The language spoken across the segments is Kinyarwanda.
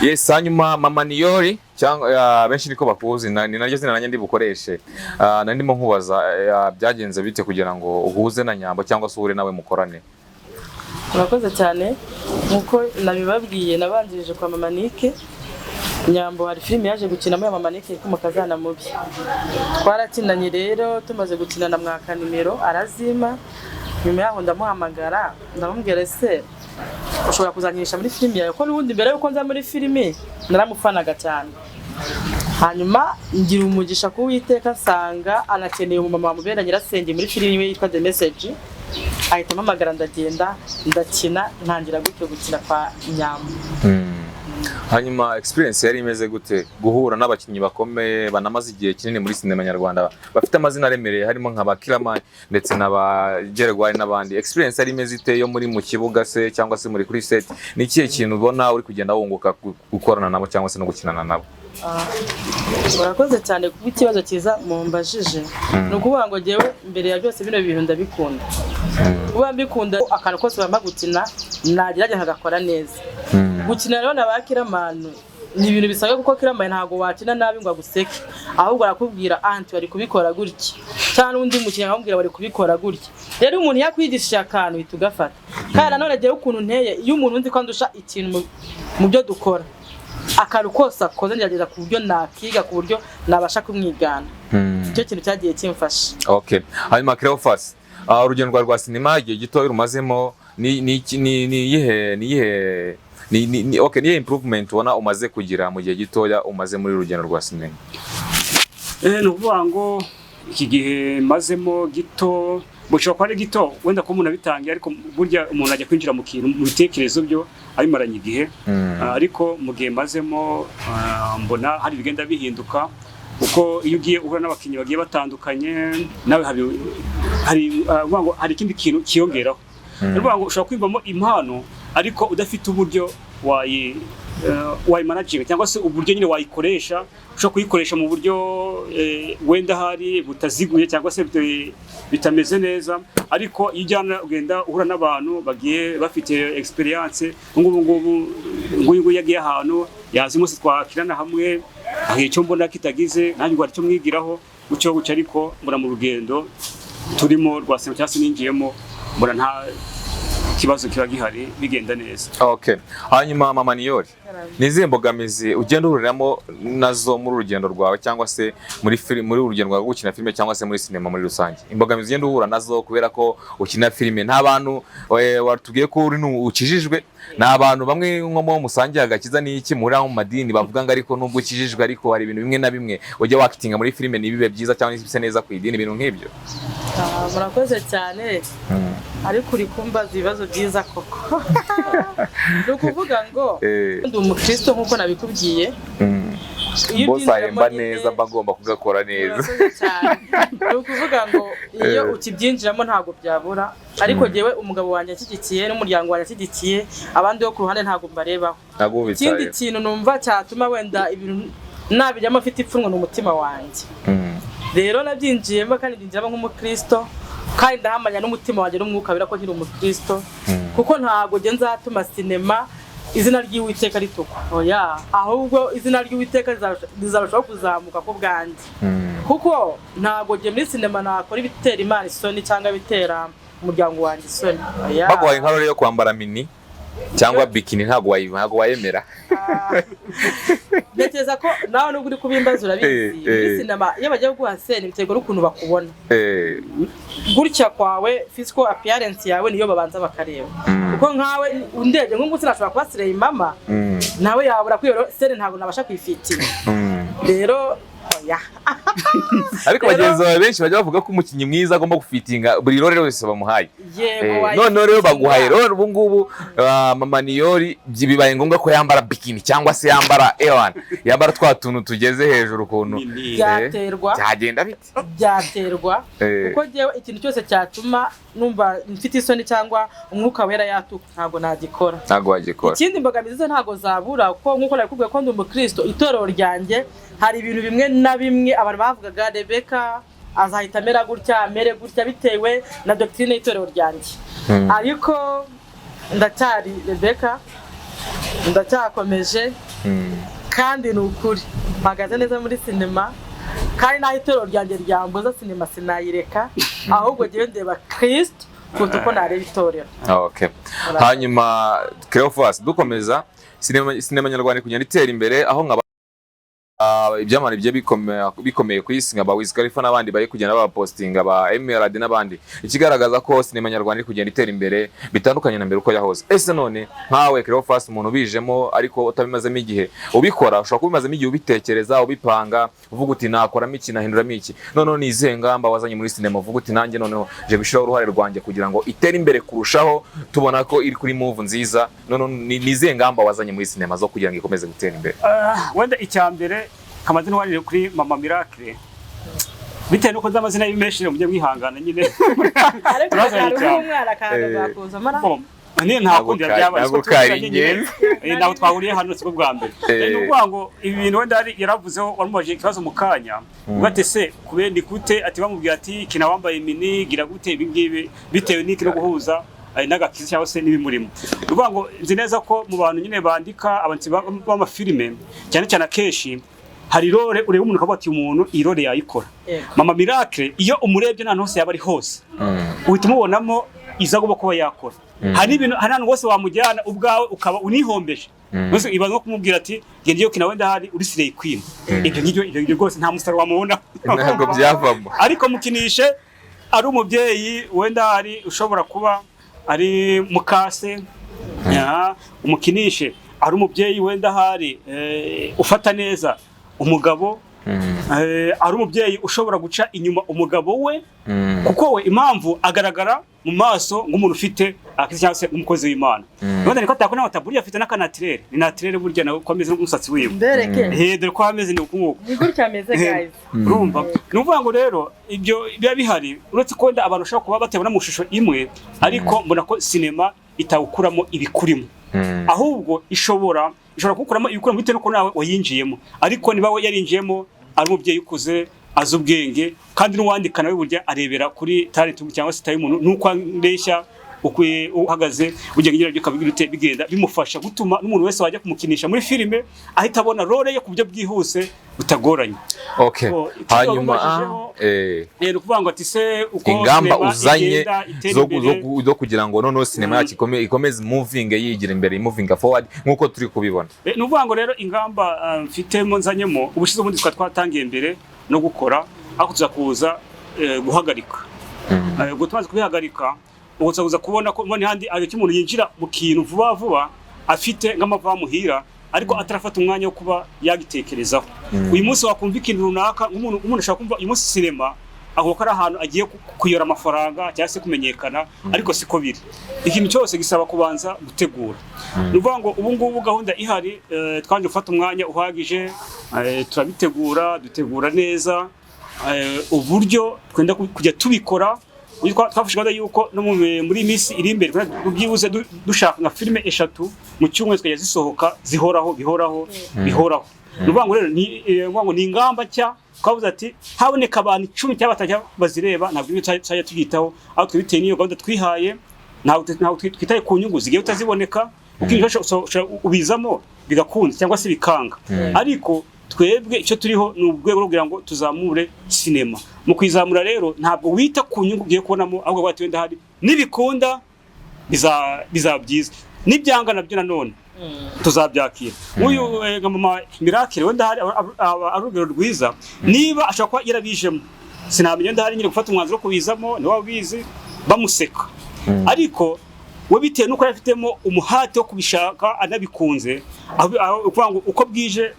Yes, hanyuma Mama Niyori, cyangwa benshi niko bakuzi, ni naryo zina nanjye ndi bukoreshe. Nari ndimo nkubaza, byagenze bite kugira ngo uhuze na Nyambo cyangwa se uhure nawe mukorane? Murakoze cyane. Nkuko nabibabwiye, nabanjirije kwa Mama Nike. Nyambo hari filime yaje gukinamo ya Mama Nike yitwa Umukazana Mubi. Twarakinanye rero, tumaze gukinana mwaka nimero arazima. Nyuma yaho ndamuhamagara, ndamubwira: "Ese ushobora kuzankinisha muri filime yawe?" Ko n'ubundi mbere yuko nza muri filime naramufanaga cyane. Hanyuma ngira umugisha ku Uwiteka, nsanga anakeneye umumama wamubera nyirasenge muri filime yitwa The Message. Ahita ampamagara, ndagenda ndakina, ntangira gutyo gukina kwa Nyambo. Hanyuma experience yari imeze gute guhura n'abakinnyi bakomeye banamaze igihe kinini muri sinema nyarwanda, bafite amazina aremereye, harimo nka ba Killaman ndetse na ba Gerwari n'abandi? Experience yari imeze ite yo muri mu kibuga se cyangwa se muri kuri set? Ni ikihe kintu ubona uri kugenda wunguka gukorana nabo cyangwa se no gukinana nabo? Murakoze cyane kuba ikibazo cyiza mumbajije. Ni ukuvuga ngo njyewe mbere ya byose bino bintu ndabikunda. Kuba mbikunda, akantu kose bampa gukina nagerageza nkagakora neza. Gukina rero na ba Killaman ni ibintu bisabwa, kuko Killaman ntabwo wakina nabi ngo aguseke, ahubwo arakubwira anti bari kubikora gutya, cyangwa n'undi mukinnyi akamubwira bari kubikora gutya. Rero umuntu yakwigishije akantu uhita ugafata. Kandi nanone jyewe ukuntu nteye, iyo umuntu nzi ko andusha ikintu mu byo dukora, akantu kose akoze ngerageza ku buryo nakiga, ku buryo nabasha kumwigana. Icyo kintu cyagiye kimfasha. Okay, hanyuma Cleophas, urugendo rwawe rwa sinema, igihe gito rumazemo, ni iyihe ni, ni, ni, okay, ni iyihe improvement ubona umaze kugira mu gihe gitoya umaze muri rugendo rwa sinema? Ni ukuvuga ngo iki gihe mazemo gito, bushobora kuba ari gito wenda kuba umuntu abitangiye, ariko burya umuntu ajya kwinjira mu kintu mu bitekerezo byo abimaranye igihe. Ariko mu gihe mazemo, mbona hari ibigenda bihinduka, kuko iyo ugiye uhura n'abakinnyi bagiye batandukanye, nawe hari, ukuvuga ngo hari ikindi kintu kiyongeraho. Ni ukuvuga ngo ushobora kwiyumvamo impano ariko udafite uburyo wayimanaginga cyangwa se uburyo nyine wayikoresha. Ushobora kuyikoresha mu buryo wenda hari butaziguye cyangwa se bitameze neza, ariko iyo ujyana ugenda uhura n'abantu bagiye bafite experience, ngubu ngubu nguyu nguyu yagiye ahantu yazi umunsi twakirana hamwe, hari icyo mbona kitagize nanjye ngo hari icyo mwigiraho gutyo gutyo. Ariko mbona mu rugendo turimo rwa sinema cyangwa se ninjiyemo, mbona nta kibazo kiba gihari, bigenda neza. Okay, hanyuma Mama Niyori, ni izihe mbogamizi ugenda uhuriramo nazo muri urugendo rwawe cyangwa se muri filime, muri urugendo rwawe rwo gukina filime cyangwa se muri sinema muri rusange? Imbogamizi ugenda uhura nazo kubera ko ukina filime, nta bantu, watubwiye ko uri ukijijwe, ni abantu bamwe nko mu musangiye agakiza n'iki muri aho mu madini bavuga ngo ariko nubwo ukijijwe, ariko hari ibintu bimwe na bimwe ujya wakitinga muri filime ntibibe byiza cyangwa bise neza ku idini, ibintu nk'ibyo? Murakoze cyane, ariko uri kumbaza ibibazo byiza koko. Ni ukuvuga ngo ndi umukristo nk'uko nabikubwiye. Iyo Bose ubyinjiramo ahemba nyine- neza, mba ngomba kugakora neza. Murakoze cyane. Ni ukuvuga ngo iyo ukibyinjiramo ntabwo byabura, ariko jyewe umugabo wanjye anshyigikiye n'umuryango wanjye anshyigikiye, abandi bo ku ruhande ntabwo mbarebaho. Ntabwo Ikindi ubitayeho. kintu numva cyatuma wenda ibintu nabijyamo mfite ipfunwe ni umutima wanjye. Rero nabyinjiyemo kandi byinjiramo nk'umukristo, kandi ndahamanya n'umutima wanjye n'umwuka wera ko nkiri umukristo, kuko ntabwo njye nzatuma sinema izina ry'Uwiteka ritukwa, oya, ahubwo izina ry'Uwiteka rizarushaho kuzamuka ku bwanjye, kuko ntabwo njye muri sinema nakora ibitera Imana isoni cyangwa ibitera umuryango wanjye isoni, oya. Baguhaye nka role yo kwambara mini cyangwa bikini, ntabwo wayemera? Ntekereza ko nawe nubwo uri kubimbaza urabizi. Muri sinema iyo bagiye kuguha scene biterwa n'ukuntu bakubona. Gutya kwawe, physical appearance yawe niyo babanza bakareba, kuko nkawe undebye nk'ubu sinashobora kuba slay mama, nawe yabura kwiyo scene, ntabwo nabasha kuyifitira. Rero oya. Ariko Rero- bagenzi bawe benshi bajya bavuga ko umukinnyi mwiza agomba gufitinga buri role wese bamuhaye. Yego. Noneho rero baguhaye Wayifitinga. role ubu ngubu, Mama Niyori, bibaye ngombwa ko yambara bikini cyangwa se yambara ewan, yambara twa tuntu tugeze hejuru ukuntu. Nini. Byaterwa. Byagenda bite? Byaterwa, kuko njyewe ikintu cyose cyatuma numva mfite isoni cyangwa umwuka wera yatuka ntabwo nagikora. Ntabwo wagikora. Ikindi, imbogamizi zo ntabwo zabura, kuko nk'uko nabikubwiye ko ndi umukristo, itorero ryanjye hari ibintu bimwe na bimwe abantu bavugaga: "Rebeka azahita amera gutya, amere gutya," bitewe na doctrine y'itorero ryanjye. Ariko ndacyari Rebeka. Ndacyakomeje. Kandi ni ukuri mpagaze neza muri sinema, kandi n'aho itorero ryanjye ryambuza sinema sinayireka, ahubwo ngewe ndeba Kristo kuruta uko nareba itorero. Okay. Hanyuma Cleophas, dukomeza, sinema nyarwanda iri kugenda itera imbere, aho nkaba ibyamamare bigiye bikomeye ku isi nka ba Wiz Khalifa n'abandi bari kugenda bapostinga, ba Emerald n'abandi, ikigaragaza ko sinema nyarwanda iri kugenda itera imbere bitandukanye na mbere uko yahoze. Ese none nkawe Cleophas, umuntu ubijemo ariko utabimazemo igihe ubikora, ushobora kuba ubimazemo igihe ubitekereza, ubipanga, uvuga uti nakoramo iki, nahinduramo iki, noneho ni izihe ngamba wazanye muri sinema uvuga uti nanjye noneho nje gushyiraho uruhare rwanjye kugira ngo itere imbere kurushaho, tubona ko iri kuri move nziza? Noneho ni izihe ngamba wazanye muri sinema zo kugira ngo ikomeze gutera imbere? Wenda icya mbere kamaze ntiwarire kuri Mama Miracle, bitewe nuko nzi amazina ye menshi, mujye mwihangana nyine. Ariko Turazanye hari cyane. umwana akaza kuzamo. Bon, niyo nta kundi Ntabwo byabaye, siko kari tuziranye nyine. ingenzi. Ntabwo twahuriye hano, siko bwa mbere. Ni ukuvuga ngo ibi bintu wenda yaravuzeho, wamubajije ikibazo mu kanya, uvuga ati se kubera ni gute, ati bamubwira ati kina wambaye mini, gira gute, ibi ngibi bitewe n'iki no guhuza n'agakiza cyangwa se n'ibimurimo. Ni ukuvuga ngo nzi neza ko mu bantu nyine bandika abanditsi b'amafilime, cyane cyane akenshi hari role ureba umuntu ukavuga ati umuntu iyi role yayikora. Mama Miracle, iyo umurebye n'ahantu hose yaba ari hose, uhita umubonamo izo agomba kuba yakora. Hari ibintu, hari ahantu hose wamujyana ubwawe ukaba unihombeje. Mbese ibaza nko kumubwira ati genda iyo kina wenda hari uri slay queen, ibyo ngibyo rwose nta musaruro wamubona. Ntabwo byavamo. Ariko mukinishe ari umubyeyi wenda hari ushobora kuba ari mukase, umukinishe ari umubyeyi wenda hari ufata neza umugabo, ari umubyeyi ushobora guca inyuma umugabo we, kuko we impamvu agaragara mu maso nk'umuntu ufite akazi cyangwa se umukozi w'Imana. Wenda niko atakora nawe, burya afite n'akanatirere, ni naturel burya nawe uko ameze n'umusatsi wiwe. Mbereke. Dore ko ameze ni uku nguku. Ni gutya ameze, guys. Urumva, ni ukuvuga ngo rero ibyo biba bihari, uretse ko wenda abantu bashobora kuba batabona mu shusho imwe, ariko mbona ko sinema itawukuramo ibikurimo, ahubwo ishobora kuwukuramo ibikurimo bitewe n'uko nawe wayinjiyemo. Ariko niba we yarinjiyemo ari umubyeyi ukuze azi ubwenge, kandi n'uwandika nawe burya arebera kuri talent cyangwa se tayi y'umuntu n'uko areshya, uko uhagaze, burya ngira byo bikagira ute, bigenda bimufasha gutuma n'umuntu wese wajya kumukinisha muri filime ahita abona role ye ku buryo bwihuse butagoranye. Okay. So, ikibazo Hanyuma wamubajije, ni ukuvuga ngo ati se uko ingamba sinema uzanye igenda itera imbere, zo kugira ngo noneho sinema yacu ikomeze moving, yigira imbere, moving forward nk'uko turi kubibona. Ni ukuvuga ngo rero ingamba mfitemo nzanyemo, ubushize ubundi twari twatangiye mbere no gukora, ariko tuza kuza guhagarika. Ubwo tumaze kubihagarika, ubwo tuza kuza kubona ko mbona handi ayo umuntu yinjira mu kintu vuba vuba afite nk'amavamuhira, ariko atarafata umwanya wo kuba yagitekerezaho. Uyu munsi wakumva ikintu runaka, nk'umuntu umuntu ashobora kumva uyu munsi sinema aho ko ari ahantu agiye kuyora amafaranga cyangwa se kumenyekana, ariko siko biri. Ikintu cyose gisaba kubanza gutegura. Ni ukuvuga ngo ubu ngubu gahunda ihari, twanje gufata umwanya uhagije, turabitegura, dutegura neza uburyo twenda kujya tubikora. Uyu twafashe gahunda yuko no muri iyi minsi iri imbere twenda byibuze dushaka nka filime 3 mu cyumweru zikajya zisohoka, zihoraho, bihoraho, bihoraho. Ni ukuvuga ngo rero ni ukuvuga ngo ni ingamba nshya twavuze ati haboneka abantu 10 cyangwa batajya bazireba, ntabwo ibyo tuzajya tubyitaho, aho twe bitewe n'iyo gahunda twihaye, ntabwo twitaye ku nyungu zigiye utaziboneka, kuko ibintu ubizamo bigakunda cyangwa se bikanga. Ariko twebwe icyo turiho ni urwego rwo kugira ngo tuzamure sinema. Mu kuyizamura rero ntabwo wita ku nyungu ugiye kubonamo, ahubwo wati wenda hari nibikunda bizaba byiza, nibyanga nabyo nanone tuzabyakira. Nk'uyu nka Mama Miracle wenda hari ari urugero rwiza, niba ashobora kuba yarabijemo, sinamenya, wenda hari nyine gufata umwanzuro wo kubizamo niwe ubizi, bamuseka, ariko we bitewe n'uko yari afitemo umuhate wo kubishaka anabikunze, aho ukuvuga ngo uko bwije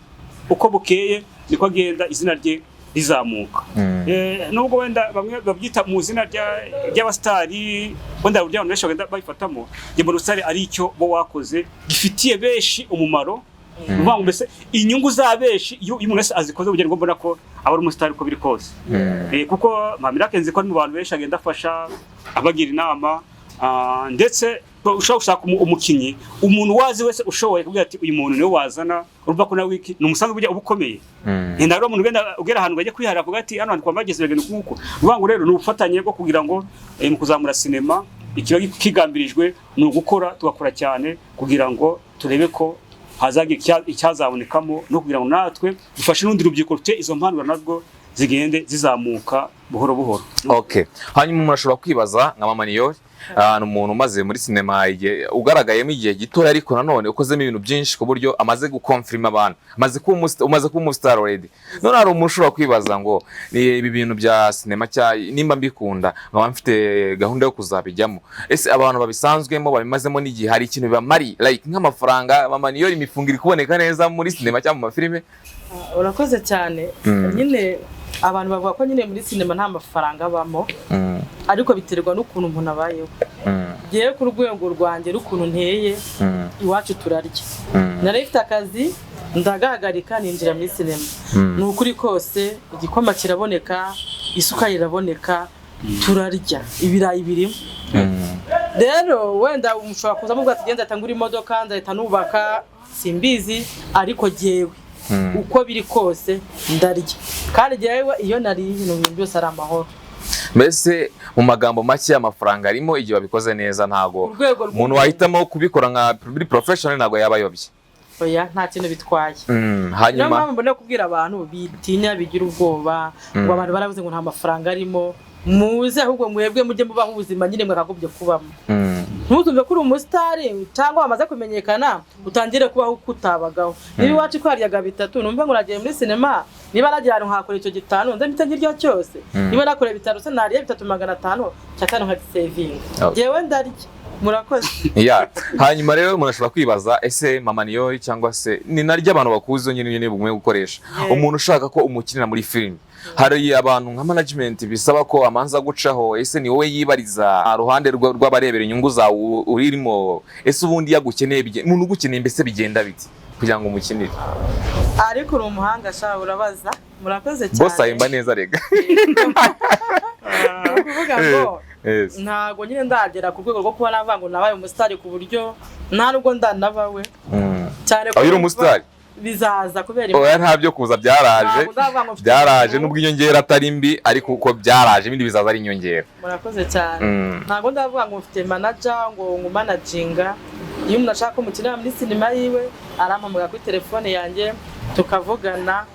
uko bukeye niko agenda izina rye rizamuka. Nubwo wenda bamwe babyita mu izina ry'abasitari, wenda uburyo abantu benshi bagenda babifatamo, njye mbona ubusitari ari icyo bo wakoze gifitiye benshi umumaro. Ni ukuvuga ngo mbese inyungu za benshi iyo umuntu wese azikoze, burya nibwo mbona ko aba ari umusitari uko biri kose. Kuko Mama Miracle nzi ko ari mu bantu benshi agenda afasha, abagira inama, ndetse ushobora gushaka umukinnyi, umuntu wazi wese ushoboye kubwira ati uyu muntu niwe wazana, urumva ko nawe iki ni umusanzu burya uba ukomeye. Ni nawe umuntu ugenda ugera ahantu bajya kwihara avuga ati hano hantu kwa bageze bagenda uku nguku. Ni ukuvuga ngo rero ni ubufatanye bwo kugira ngo mu kuzamura sinema ikiba kigambirijwe ni ugukora, tugakora cyane kugira ngo turebe ko hazagira icyazabonekamo, no kugira ngo natwe dufashe n'urundi rubyiruko rufite izo mpano narwo zigende zizamuka buhoro buhoro. Okay. Hanyuma umuntu ashobora kwibaza nka Mama Niyori, ni umuntu umaze muri sinema igihe, ugaragayemo igihe gito, ariko nanone ukozemo ibintu byinshi ku buryo amaze gukonfirima abantu, umaze kuba umustar already. None hari umuntu ushobora kwibaza ngo ni ibi bintu bya sinema cya nimba mbikunda, nkaba mfite gahunda yo kuzabijyamo, ese abantu babisanzwemo, babimazemo n'igihe, hari ikintu bibamariye, like nk'amafaranga? Mama Niyori, imifungo iri kuboneka neza muri sinema cyangwa mu mafilime? Urakoze cyane. Nyine abantu bavuga ko nyine muri sinema nta mafaranga abamo, ariko biterwa n'ukuntu umuntu abayeho. Ngewe ku rwego rwanjye n'ukuntu nteye, iwacu turarya. Nari mfite akazi, ndagahagarika, ninjira muri sinema. Ni ukuri kose, igikoma kiraboneka, isukari iraboneka, turarya, ibirayi birimo. Rero wenda ushobora kuza muvuga ati genda ngura imodoka, nzahita nubaka, simbizi, ariko jyewe uko biri kose ndarya, kandi jyewe iyo nariye ibintu byose ari amahoro. Mbese mu magambo make, amafaranga arimo igihe wabikoze neza, ntago Ku rwego umuntu wahitamo kubikora nka biri professional ntabwo yaba ayobye. Oya, nta kintu bitwaye. Niyo Hanyuma mpamvu mbona kubwira abantu bitinya, bigira ubwoba ngo abantu baravuze ngo nta mafaranga arimo, muze ahubwo mwebwe mujye mubaho ubuzima nyine mwakagombye kubamo. Ntuzumve ko uri umusitari cyangwa wamaze kumenyekana utangire kubaho uko utabagaho. Niba iwacu twaryaga bitatu, numva ngo nagiye muri sinema, niba nagiye ahantu nkakora icyo gitanu, nze mpite nkirya cyose. Niba nakoreye bitanu se, nariye 3 500, cyatanu nkagisevinga. Jyewe ndarya, murakoze. Yeah. Hanyuma rero umuntu ashobora kwibaza, ese Mama Niyori, cyangwa se ni naryo abantu bakuzi nyine nyine bumwe gukoresha, umuntu ushaka ko umukinira muri filime, hari abantu nka management bisaba ko amanza gucaho? Ese ni wowe yibariza ruhande rw'abarebera inyungu zawe urimo? Ese ubundi yagukeneye, umuntu ugukeneye mbese bigenda biti kugira ngo umukinire? Ariko uri umuhanga sha, urabaza, murakoze cyane. Boss ahemba neza rega. Ni ukuvuga ngo ntabwo nyine ndagera ku rwego rwo kuba navuga ngo nabaye umusitari, ku buryo nta nubwo ndanabawe cyane ko Aho uri umusitari? Bizaza kubera Oya, nta byo kuza, byaraje. Ntabwo uzavuga ngo mfite Byaraje. umuntu. Nubwo inyongera atari mbi, ariko uko byaraje, ibindi bizaza ari inyongera. Murakoze cyane. Ntabwo ndavuga ngo mfite manager ngo ngumanaginga. Iyo umuntu ashaka ko mukinira muri sinema yiwe, arampamagara kuri telefone yanjye tukavugana.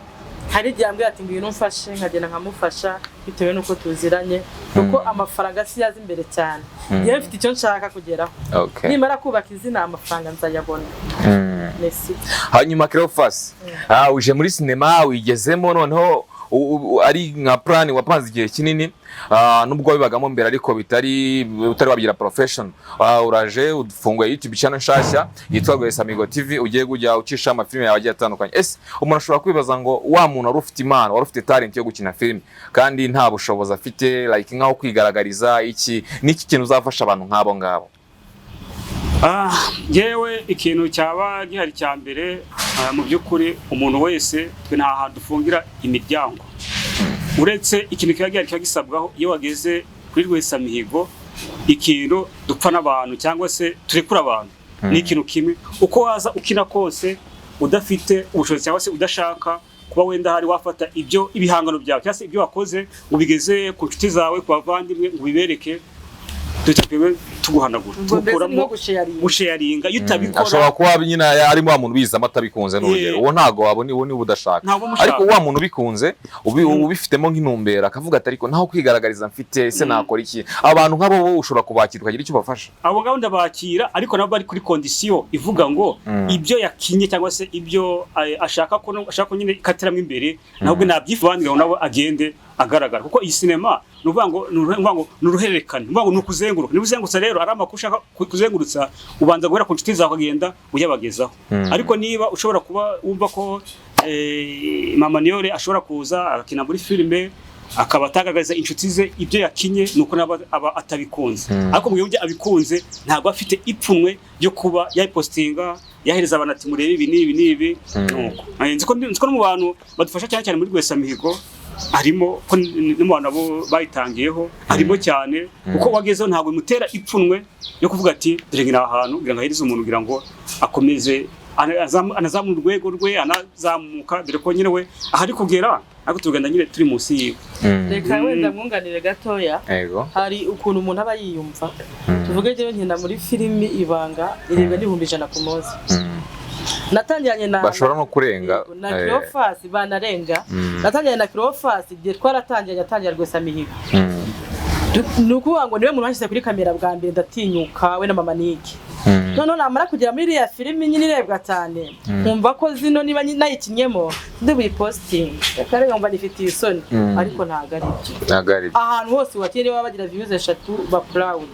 Hari igihe ambwira ati ngwino umfashe, nkagenda nkamufasha bitewe n'uko tuziranye, kuko amafaranga si yaza imbere cyane. Njyewe mfite icyo nshaka kugeraho. Nimara kubaka izina, amafaranga nzayabona. Merci. Hanyuma Cleophas, uje muri sinema, wigezemo noneho ari nka plan wapanze igihe kinini, nubwo wabibagamo mbere ariko bitari utari wabigira profession. Uraje ufunguye YouTube channel nshasha yitwa Rwesamigo TV, ugiye kujya ucisha amafilime yawe agiye atandukanye. Ese umuntu ashobora kwibaza ngo wa muntu wari ufite impano, wari ufite talent yo gukina filime, kandi nta bushobozi afite, like nkaho kwigaragariza, iki niki kintu uzafasha abantu nk'abo ngabo? Yewe, ikintu cyaba gihari cya mbere, mu by'ukuri umuntu wese, twe nta hantu dufungira imiryango, uretse ikintu kiba gihari kiba gisabwaho iyo wageze kuri Rwesamihigo. Ikintu dupfa n'abantu cyangwa se turekura abantu ni ikintu kimwe: uko waza ukina kose udafite ubushobozi cyangwa se udashaka kuba wenda hari wafata ibyo ibihangano byawe cyangwa se ibyo wakoze ubigeze ku nshuti zawe, ku bavandimwe, ngo ubibereke, duhita twebwe tuguhanagura. Ubwo mbese ni tugukuramo nko gusharinga. Gusharinga iyo utabikora. Ashobora kuba nyine arimo wa muntu ubizamo atabikunze, n'urugero. Uwo ntabwo wabona, uwo niba udashaka. Ntabwo umushaka. Ariko wa muntu ubikunze, ubifitemo nk'intumbero, akavuga ati ariko ntaho kwigaragariza mfite, se nakora iki? Abantu nk'abo bo ushobora kubakira ukagira icyo ubafasha? Abo ngabo ndabakira, ariko nabo bari kuri condition ivuga ngo ibyo yakinye cyangwa se ibyo ashaka ko ashaka ko nyine ikatiramo imbere, ntabwo nabyivangira ngo nabo agende agaragara, kuko iyi sinema ni ukuvuga ngo ni uruhererekane, ni ukuvuga ngo ni ukuzenguruka. Niba uzengurutsa rero ari amakuru ushaka kuzengurutsa, ubanza guhera ku nshuti zawe ukagenda uyabagezaho. Ariko niba ushobora kuba wumva ko Mama Niyore ashobora kuza agakina muri filime akaba atagaragaza inshuti ze ibyo yakinye, nuko nabo aba atabikunze. Ariko mu gihe abikunze, ntabwo afite ipfunwe ryo kuba yayipostinga, yahereza abantu ati murebe ibi n'ibi n'ibi. Nuko nzi ko no mu bantu badufasha cyane cyane muri Rwesamihigo harimo ko no mu bantu abo bayitangiyeho harimo cyane, kuko wagezeho ntabwo bimutera ipfunwe yo kuvuga ati dore ngira aha hantu kugira ngo ahereze umuntu kugira ngo akomeze anazamura urwego rwe, anazamuka, dore ko nyine we ahari kugera, ariko tugenda nyine turi munsi yiwe. Reka wenda mwunganire gatoya. Yego. Hari ukuntu umuntu aba yiyumva. Tuvuge njyewe nkina muri filimi Ibanga, irebwa n'100,000 ku munsi. Natangiranye na Bashobora no kurenga. Yego, na Cleophas banarenga. Natangiranye na Cleophas igihe twaratangiranye, atangira Rwesamihigo. Ni ukuvuga ngo niwe muntu washyize kuri kamera bwa mbere, ndatinyuka, we na Mama Nike. Noneho namara kugera muri iriya filimi nyine irebwa cyane, nkumva ko zino niba nayikinnyemo ndi buyipositinge, reka rero nkumva nifitiye isoni. Ariko ntabwo ari byo. Ntabwo ari byo. Ahantu hose wakinnye, niba bagira views 3, ba proud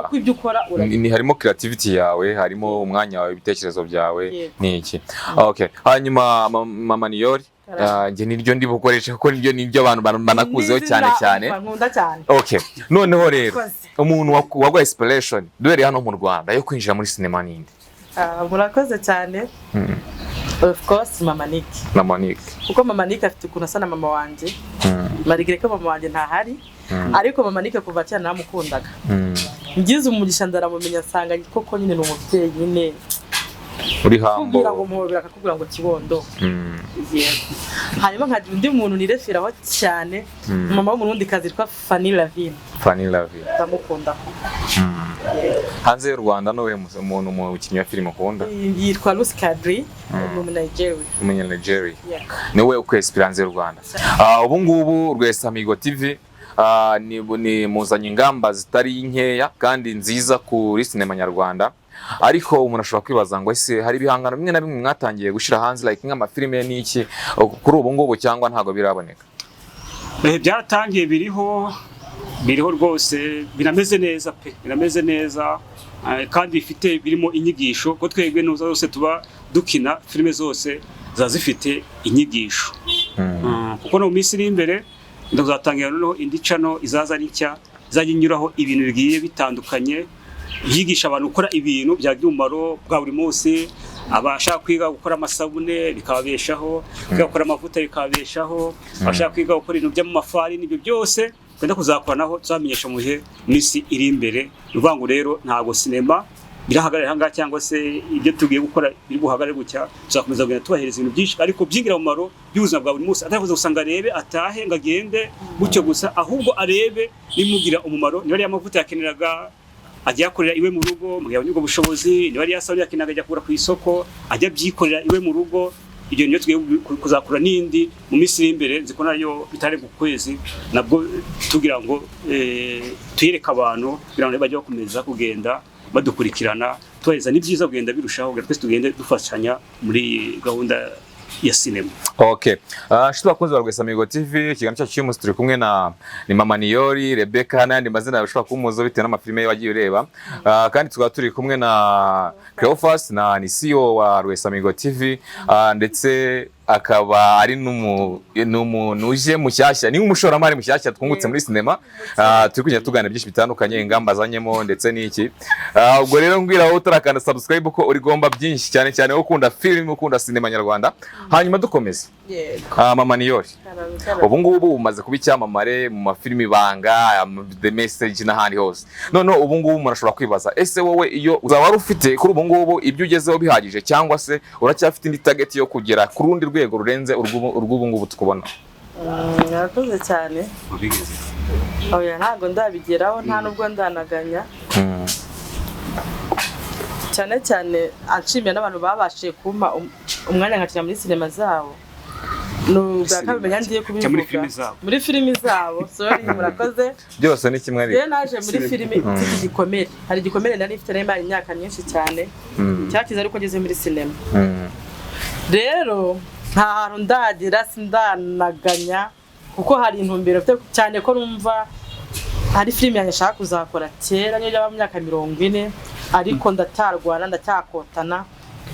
kuko ibyo ukora Ni harimo creativity yawe, harimo umwanya wawe, ibitekerezo byawe. Yego. Ni iki, okay. Hanyuma Mama Niyori, Karame. Njye niryo ndi bukoreshe kuko niryo abantu banakuzeho cyane N'izina cyane. Nkunda cyane. Okay, noneho rero Murakoze. umuntu waguha inspiration duhereye hano mu Rwanda yo kwinjira muri sinema ninde? Ah, murakoze cyane. Of course, Mama Nick. Mama Nick. Kuko Mama Nick afite ukuntu asa na mama wanjye, malgré ko mama wanjye ntahari, ariko Mama Nick kuva kera naramukundaga. Ngize umugisha ndaramumenya, nsanga koko nyine ni umubyeyi nyine. Uri Kubwira ngo hambo. muhobera, akakubwira ngo kibondo. Yego. Hanyuma nkagira undi muntu nireferaho cyane, mama w'umurundi kazi witwa Fanny Lavine. Fanny Lavine. Ndamukunda. Hanze y'u Rwanda nuwe muntu, umukinnyi wa filime ukunda? Yitwa Lucy Kadri, ni umu Nigeria. Umunya Nigeria. Yego. Niwe ukwesipira hanze y'u Rwanda. Ubu ngubu Rwesamigo TV ni muzanye ingamba zitari nkeya kandi nziza kuri sinema nyarwanda, ariko umuntu ashobora kwibaza ngo ese hari ibihangano bimwe na bimwe mwatangiye gushyira hanze, like nk'amafilime n'iki, kuri ubu ngubu, cyangwa ntabwo biraboneka? Byaratangiye, biriho, biriho rwose, binameze neza pe, binameze neza, kandi bifite birimo inyigisho, ko twebwe nuza zose tuba dukina filime zose ziba zifite inyigisho. Kuko no mu minsi iri imbere ndazatangira noneho indi channel izaza ari nshya, izajya inyuraho ibintu bigiye bitandukanye, yigisha abantu gukora ibintu byagira umumaro bwa buri munsi. Abashaka kwiga gukora amasabune bikababeshaho, kwiga gukora amavuta bikababeshaho, abashaka kwiga gukora ibintu byo mu mafarini, ibyo byose twenda kuzakoranaho, tuzamenyesha mu bihe minsi iri imbere. Ni ukuvuga ngo rero ntabwo sinema birahagarara aha ngaha cyangwa se ibyo tugiye gukora biri buhagarare gutya. Tuzakomeza kugenda tubahereza ibintu byinshi ariko by'ingirakamaro by'ubuzima bwa buri munsi, atavuze gusa ngo arebe atahe ngo agende gutyo gusa, ahubwo arebe bimugira umumaro. Niba ari amavuta yakeneraga, ajya akorera iwe mu rugo mu gihe abonye ubwo bushobozi. Niba ari ya sabune yakeneraga, ajya kugura ku isoko, ajya abyikorera iwe mu rugo. Ibyo niyo tugiye kuzakora n'indi mu minsi iri imbere, nzi ko nayo bitari ku kwezi nabwo, tugira ngo tuyereke abantu kugira ngo bajye bakomeza kugenda badukurikirana, tubahereza ni byiza kugenda birushaho kugira twese tugende dufashanya muri iyi gahunda ya sinema. Okay. Nshuti bakunzi ba Rwesamigo TV, ikiganiro cyacu cy'uyu munsi turi kumwe na ni Mama Niyori Rebecca n'ayandi mazina ushobora kumuza bitewe n'amafilime ye wagiye ureba. Kandi tukaba turi kumwe na Cleophas na ni CEO wa Rwesamigo TV, ndetse akaba ari n'umuntu uje mushyashya, ni umushoramari mushyashya twungutse muri sinema. Turi kugenda tuganira byinshi bitandukanye, ingamba azanyemo ndetse n'iki. Ubwo rero mbwira wowe utarakanda subscribe ko urigomba byinshi cyane cyane wowe ukunda filime, ukunda sinema nyarwanda. Hanyuma dukomeza. Yego. Mama Niyori, Karame, karame. ubu ngubu umaze kuba icyamamare mu mafilimi Ibanga, The Message n'ahandi hose. Noneho ubu ngubu umuntu ashobora kwibaza, ese wowe iyo uzaba wari ufite kuri ubu ngubu ibyo ugezeho bihagije, cyangwa se uracyafite indi target yo kugera ku rundi rwego rurenze urw'ubu ngubu tukubona? Murakoze cyane. Oya, ntabwo ndabigeraho, nta nubwo ndanaganya. Cyane cyane anshimira n'abantu babashije kumpa umwanya nkakina muri sinema zabo. Ni ubwa kabiri menya ngiye Cyangwa muri kubivuga. filime zabo. Muri filimi zabo, sorry, murakoze. Byose ni kimwe ariko. Rero naje muri filimi mfite igikomere, hari igikomere nari mfite, nari mara imyaka myinshi cyane, cyakize ariko ngeze muri sinema. Rero nta hantu ndagira, sindanaganya, kuko hari intumbero mfite cyane ko numva hari filime yanjye nshaka kuzakora kera, niyo yaba mu myaka 40, ariko ndacyarwana, ndacyakotana.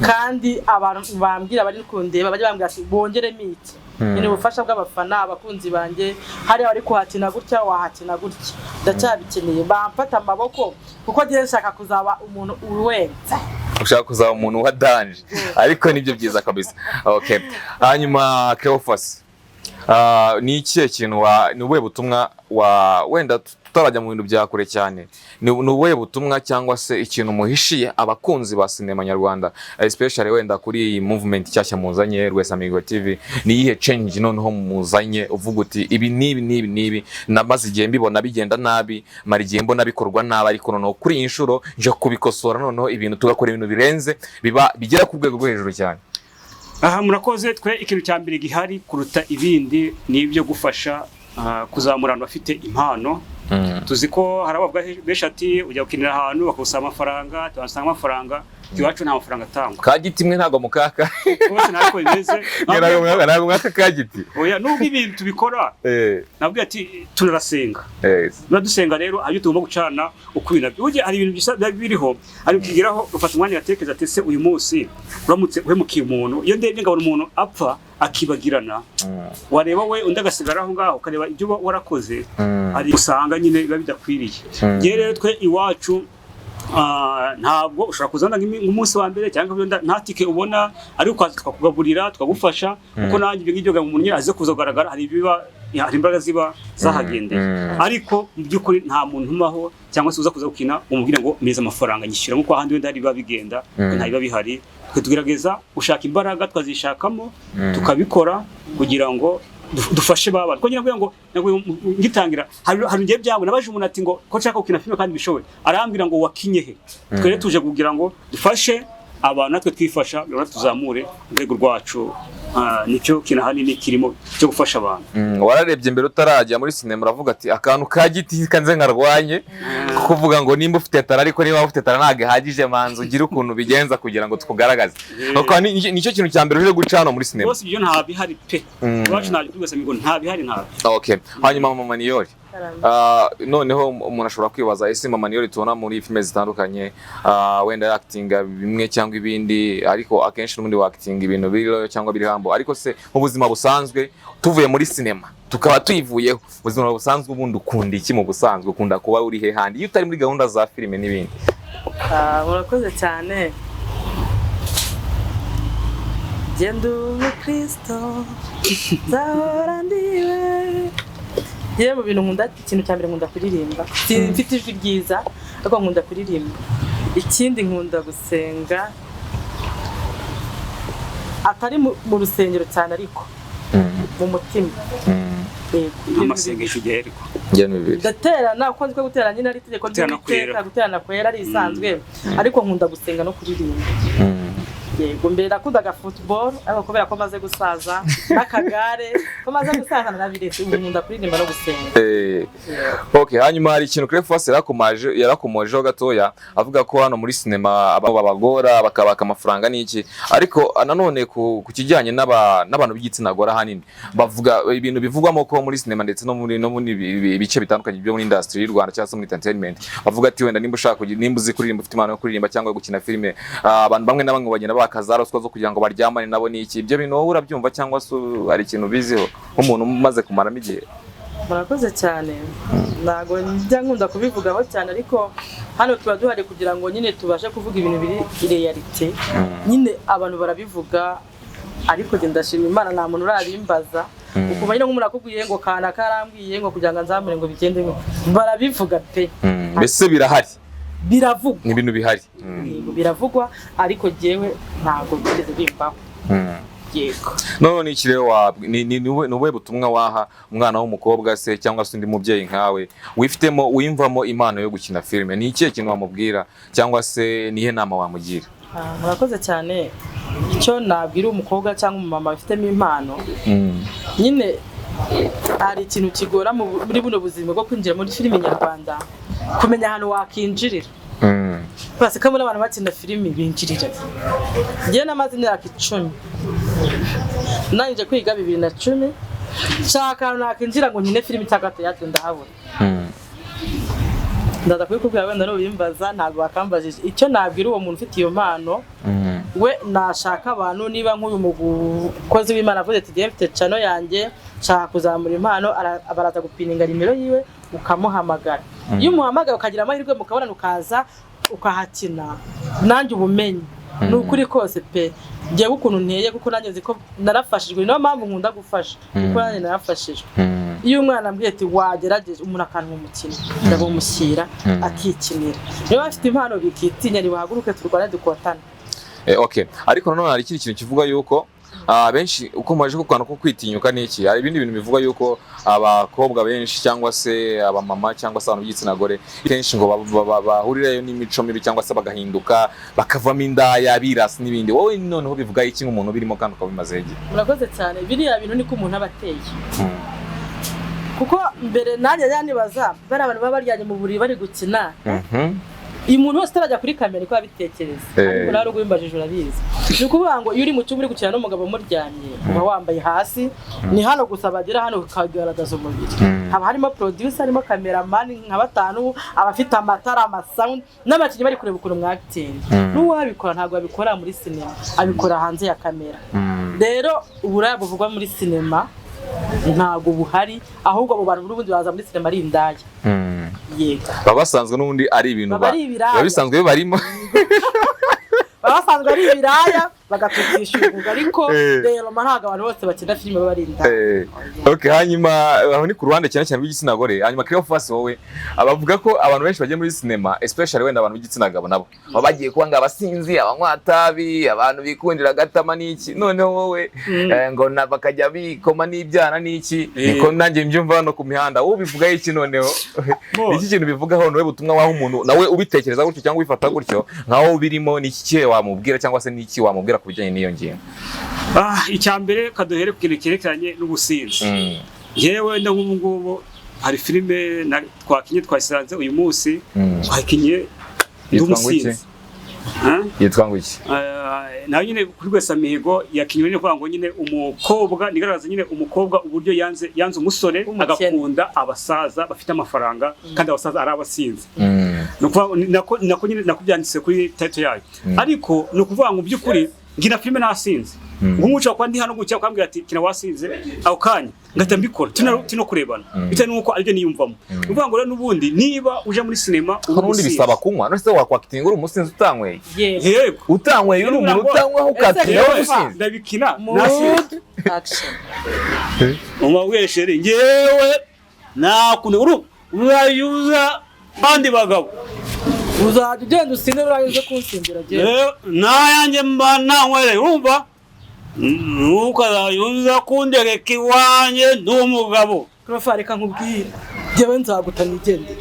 Kandi abantu bambwira, bari kundeba, bajya bambwira ati bongeremo iki. Ni ubufasha bw'abafana, abakunzi banjye, hariya bari kuhakina gutya, wahakina gutya, ndacyabikeneye, bamfata amaboko kuko ngiye nshaka kuzaba umuntu uwenze. Ushaka kuzaba umuntu wa danger, ariko nibyo byiza kabisa. Okay, hanyuma Cleophas. Ni ikihe kintu ni ubuhe butumwa wa wenda tutarajya mu bintu bya kure cyane, ni ubuhe butumwa cyangwa se ikintu muhishiye abakunzi ba sinema nyarwanda, especially wenda kuri iyi movement nshyashya muzanye, Rwesamihigo TV? Ni iyihe change noneho muzanye, uvuga uti ibi n'ibi n'ibi n'ibi namaze igihe mbibona bigenda nabi, mara igihe mbona bikorwa nabi, ariko noneho kuri iyi nshuro nje kubikosora, noneho ibintu tugakora ibintu birenze, biba bigera ku rwego rwo hejuru cyane? Aha murakoze. Twe ikintu cya mbere gihari kuruta ibindi ni ibyo gufasha kuzamura abantu bafite impano. Tuzi ko hari abavuga benshi ati ujya gukinira ahantu bakagusaba amafaranga, tubasanga amafaranga. Iwacu nta mafaranga atangwa. Kagiti imwe ntabwo mukaka? Rwose ntabwo bimeze. Ntabwo mwaka kagiti? Oya, nubwo ibintu tubikora, nabwiye ati turarasenga. Niba dusenga rero, hari ibyo tugomba gucana ukubiri nabyo. Burya hari ibintu bisa biba biriho, hari ukigeraho ufata umwanya ugatekereza ati ese uyu munsi uramutse uhemukiye umuntu, iyo ndebye ngabona umuntu apfa akibagirana, wareba we undi agasigara aho ngaho, ukareba ibyo uba warakoze, hari usanga nyine biba bidakwiriye. Ngewe rero twe iwacu ntabwo ushobora kuzana nk'umunsi wa mbere cyangwa wenda nta tike ubona, ariko ukaza tukakugaburira, tukagufasha, kuko nanjye ibyo ngibyo umuntu nyine aze kuza kugaragara, hari ibiba, hari imbaraga ziba zahagendeye. Ariko mu by'ukuri nta muntu umaho cyangwa se uza kuza gukina umubwira ngo meza amafaranga nyishyura, nk'uko ahandi wenda hari biba bigenda. Nta biba bihari. Twe tugerageza gushaka imbaraga, tukazishakamo, tukabikora kugira ngo dufashe ba bantu. Kuko nyine ngo ngitangira hari ngiye byango nabaje umuntu ati ngo ko nshaka gukina filime kandi bishoboye, arambwira ngo wakinye he? Twe rero tuje kugira ngo dufashe abantu, natwe twifasha, rero tuzamure urwego rwacu. Nicyo kintu ahanini kirimo cyo gufasha abantu. Wararebye mbere utarajya muri sinema, uravuga ati akantu ka giti kanze nkarwanye, kuvuga ngo nimba ufite talent, ariko niba ufite talent ntabwo ihagije, manza ugire ukuntu ubigenza kugira ngo tukugaragaze. Kuko nicyo kintu cya mbere uje guca hano muri sinema. Rwose ibyo nta bihari pe. Iwacu ntabyo, rwose ngo nta bihari, ntabyo. Okay, hanyuma Mama Niyori. Noneho umuntu ashobora kwibaza, ese Mama Niyori tubona muri filime zitandukanye, wenda yakitinga bimwe cyangwa ibindi, ariko akenshi n'ubundi wakitinga ibintu biri loyal cyangwa biri humble, ariko se mu buzima busanzwe, tuvuye muri sinema tukaba tuyivuyeho, ubuzima busanzwe ubundi ukunda iki? Mu busanzwe ukunda kuba uri he handi iyo utari muri gahunda za filime n'ibindi? Murakoze cyane. Genda umukristo, nzahora ndiwe. Yewe, mu bintu nkunda, ikintu cya mbere nkunda kuririmba. Mfite ijwi ryiza, ariko nkunda kuririmba. Ikindi nkunda gusenga, atari mu rusengero cyane, ariko mu mutima. Yego, ibyo Amasengesho igihe ariko Njye ni bibiri. Ndaterana uko nzi ko guterana nyine ari itegeko Guterana ry'Uwiteka. kwera. Guterana kwera ari isanzwe, ariko nkunda gusenga no kuririmba. Yego, mbere nakundaga football, ariko kubera ko maze gusaza n'akagare, ko maze gusaza, narabiretse. Ubu nkunda kuririmba no gusenga. Okay, hanyuma hari ikintu Clefas yarakomojeho gatoya, avuga ko hano muri sinema babagora bakabaka amafaranga n'iki, ariko nanone ku kijyanye n'abantu b'igitsina gore, ahanini bavuga ibintu bivugwamo ko muri sinema ndetse no muri ibice bitandukanye byo muri industry y'u Rwanda cyangwa se muri entertainment, bavuga ati wenda nimba ushaka nimba uzi kuririmba, ufite impano yo kuririmba cyangwa gukina filime, abantu bamwe na bamwe bagenda baka za ruswa zo kugira ngo baryamane nabo n'iki. Ibyo bintu wowe urabyumva cyangwa se hari ikintu ubiziho nk'umuntu umaze kumaramo igihe? Murakoze cyane. Ntabwo njya nkunda kubivugaho cyane, ariko hano tuba duhari kugira ngo nyine tubashe kuvuga ibintu biri réalité. Nyine abantu barabivuga, ariko njye ndashima Imana nta muntu urabimbaza. Ukumva nyine nk'umuntu akubwiye ngo kanaka arambwiye ngo kugira ngo nzamure ngo bigende gute. Barabivuga pe. Mbese birahari? Biravugwa. Ni ibintu bihari. Yego, biravugwa, ariko jyewe ntabwo byigeze bimbaho. Yego. None ni iki rero ni ubuhe butumwa waha umwana w'umukobwa se cyangwa se undi mubyeyi nkawe wifitemo, wiyumvamo impano yo gukina filime? Ni ikihe kintu wamubwira cyangwa se nihe nama wamugira? Murakoze cyane. Icyo nabwira umukobwa cyangwa umumama wifitemo impano, nyine hari ikintu kigora muri buno buzima bwo kwinjira muri filimi nyarwanda, kumenya ahantu wakinjirira. Basi ko muri abantu bakina filimi binjirira. Njyewe namaze imyaka 10, ndangije kwiga 2010, nshaka ahantu nakinjira ngo nkine filimi cyangwa théâtre, ndahabura. Ndaza kubikubwira wenda nubimbaza, ntabwo wakambajije. Icyo nabwira uwo muntu ufite iyo mpano, we nashaka abantu, niba nk'uyu mukozi w'Imana avuze ati mfite channel yanjye, nshaka kuzamura impano, baraza gupininga nimero yiwe ukamuhamagara. Iyo umuhamagaye ukagira amahirwe mukabonana, ukaza ukahakina, nanjye ubumenyi. Ni ukuri kose pe. Njyewe ukuntu nteye, kuko nanjye nzi ko narafashijwe, niyo mpamvu nkunda gufasha, kuko nanjye narafashijwe. Iyo umwana ambwiye ati wagerageje, umuntu akantu mu mukino ndabumushyira akikinira. Niba bafite impano bikitinya, nibahaguruke turwane dukotane. Okay, ariko nanone hari ikindi kintu kivuga yuko benshi uko mubaje ku kantu ko kwitinyuka n'iki, hari ibindi bintu bivuga yuko abakobwa benshi cyangwa se abamama cyangwa se abantu b'igitsina gore kenshi ngo bahurirayo n'imico mibi cyangwa se bagahinduka bakavamo indaya, birasi n'ibindi. Wowe noneho bivuga iki nk'umuntu birimo kandi ukaba bimazeho igihe? Murakoze cyane. Biriya bintu niko umuntu aba ateye, kuko mbere nanjye njya nibaza bariya abantu baba baryamye mu buriri bari gukina. Uyu muntu wese utarajya kuri kamera niko abitekereza. Ariko nawe ubimbajije urabizi. Ni ukuvuga ngo iyo uri mu cyumba uri gukina n'umugabo muryamye, uba wambaye hasi, ni hano gusa bagera hano ukagaragaza umubiri. Haba harimo producer, harimo cameraman nka batanu, abafite amatara, amasound n'abakinnyi bari kureba ukuntu mwakitinga. N'uwabikora ntabwo abikora muri sinema, abikora hanze ya kamera. Rero uburaya buvugwa muri sinema ntabwo buhari, ahubwo abo bantu n'ubundi baza muri sinema ari indaya. Yego. Baba basanzwe n'ubundi ari ibintu Baba ari ibiraya. Biba bisanzwe bibarimo. Baba basanzwe ari ibiraya, bagatukisha umwuga, ariko rero ntabwo abantu bose bakina filime baba ari indaya. Okay, hanyuma aho ni ku ruhande cyane cyane rw'igitsina gore. Hanyuma Cleophas, wowe abavuga ko abantu benshi bagiye muri sinema, especially wenda abantu b'igitsina gabo, nabo baba bagiye kuba ngo abasinzi, abanywa tabi, abantu bikundira agatama n'iki. Noneho wowe ngo bakajya bikoma n'ibyana n'iki. Niko nanjye mbyumva hano ku mihanda. Wowe ubivugaho iki noneho? Bo. Ni iki kintu bivugaho nawe, butumwa waha umuntu nawe ubitekereza gutyo cyangwa ubifata gutyo nkaho birimo? Ni iki kihe wamubwira cyangwa se ni iki wamubwira ku bijyanye n'iyo ngingo? Icya mbere, kaduhere ku kintu cyerekeranye n'ubusinzi. Yewe, wenda nk'ubu ngubu hari filime twakinye, twasanze uyu munsi twakinye ndi Yitwa ngo iki? umusinzi. Ah? Yitwa ngo iki? Nayo nyine kuri Rwesamihigo yakinywe, nyine kuvuga ngo nyine umukobwa nigaragaza nyine umukobwa uburyo yanze umusore W'umukene. agakunda abasaza bafite amafaranga, kandi abasaza ari abasinzi. Ni ukuvuga nako nyine nako byanditse kuri title yayo. Ariko ni ukuvuga ngo by'ukuri nkina filime nasinze. Nk'ubu ushobora kuba ndi hano gutya ukambwira ati kina wasinze, ako kanya ngahita mbikora tino kurebana, bitewe n'uko aribyo niyumvamo. Ni ukuvuga ngo rero n'ubundi niba uje muri sinema uri Ko n'ubundi umusinzi. bisaba kunywa. None se wakwakitinga uri umusinzi utanyweye? Yego. Yego. Utanyweye, uri umuntu utanywaho, ukatinga Yewe. uri umusinzi? Ndabikina nasinze. Mood action. Umubwiye chérie, ngewe nakuntu uru urayuza abandi bagabo. Uzajya ugenda usinde, nurangiza kunsindira genda. Nayanjye mba nanywereye, urumva ntukazayuza kundereka iwanjye ndi umugabo. Cleophas, reka nkubwire, njyewe nzaguta nigendere.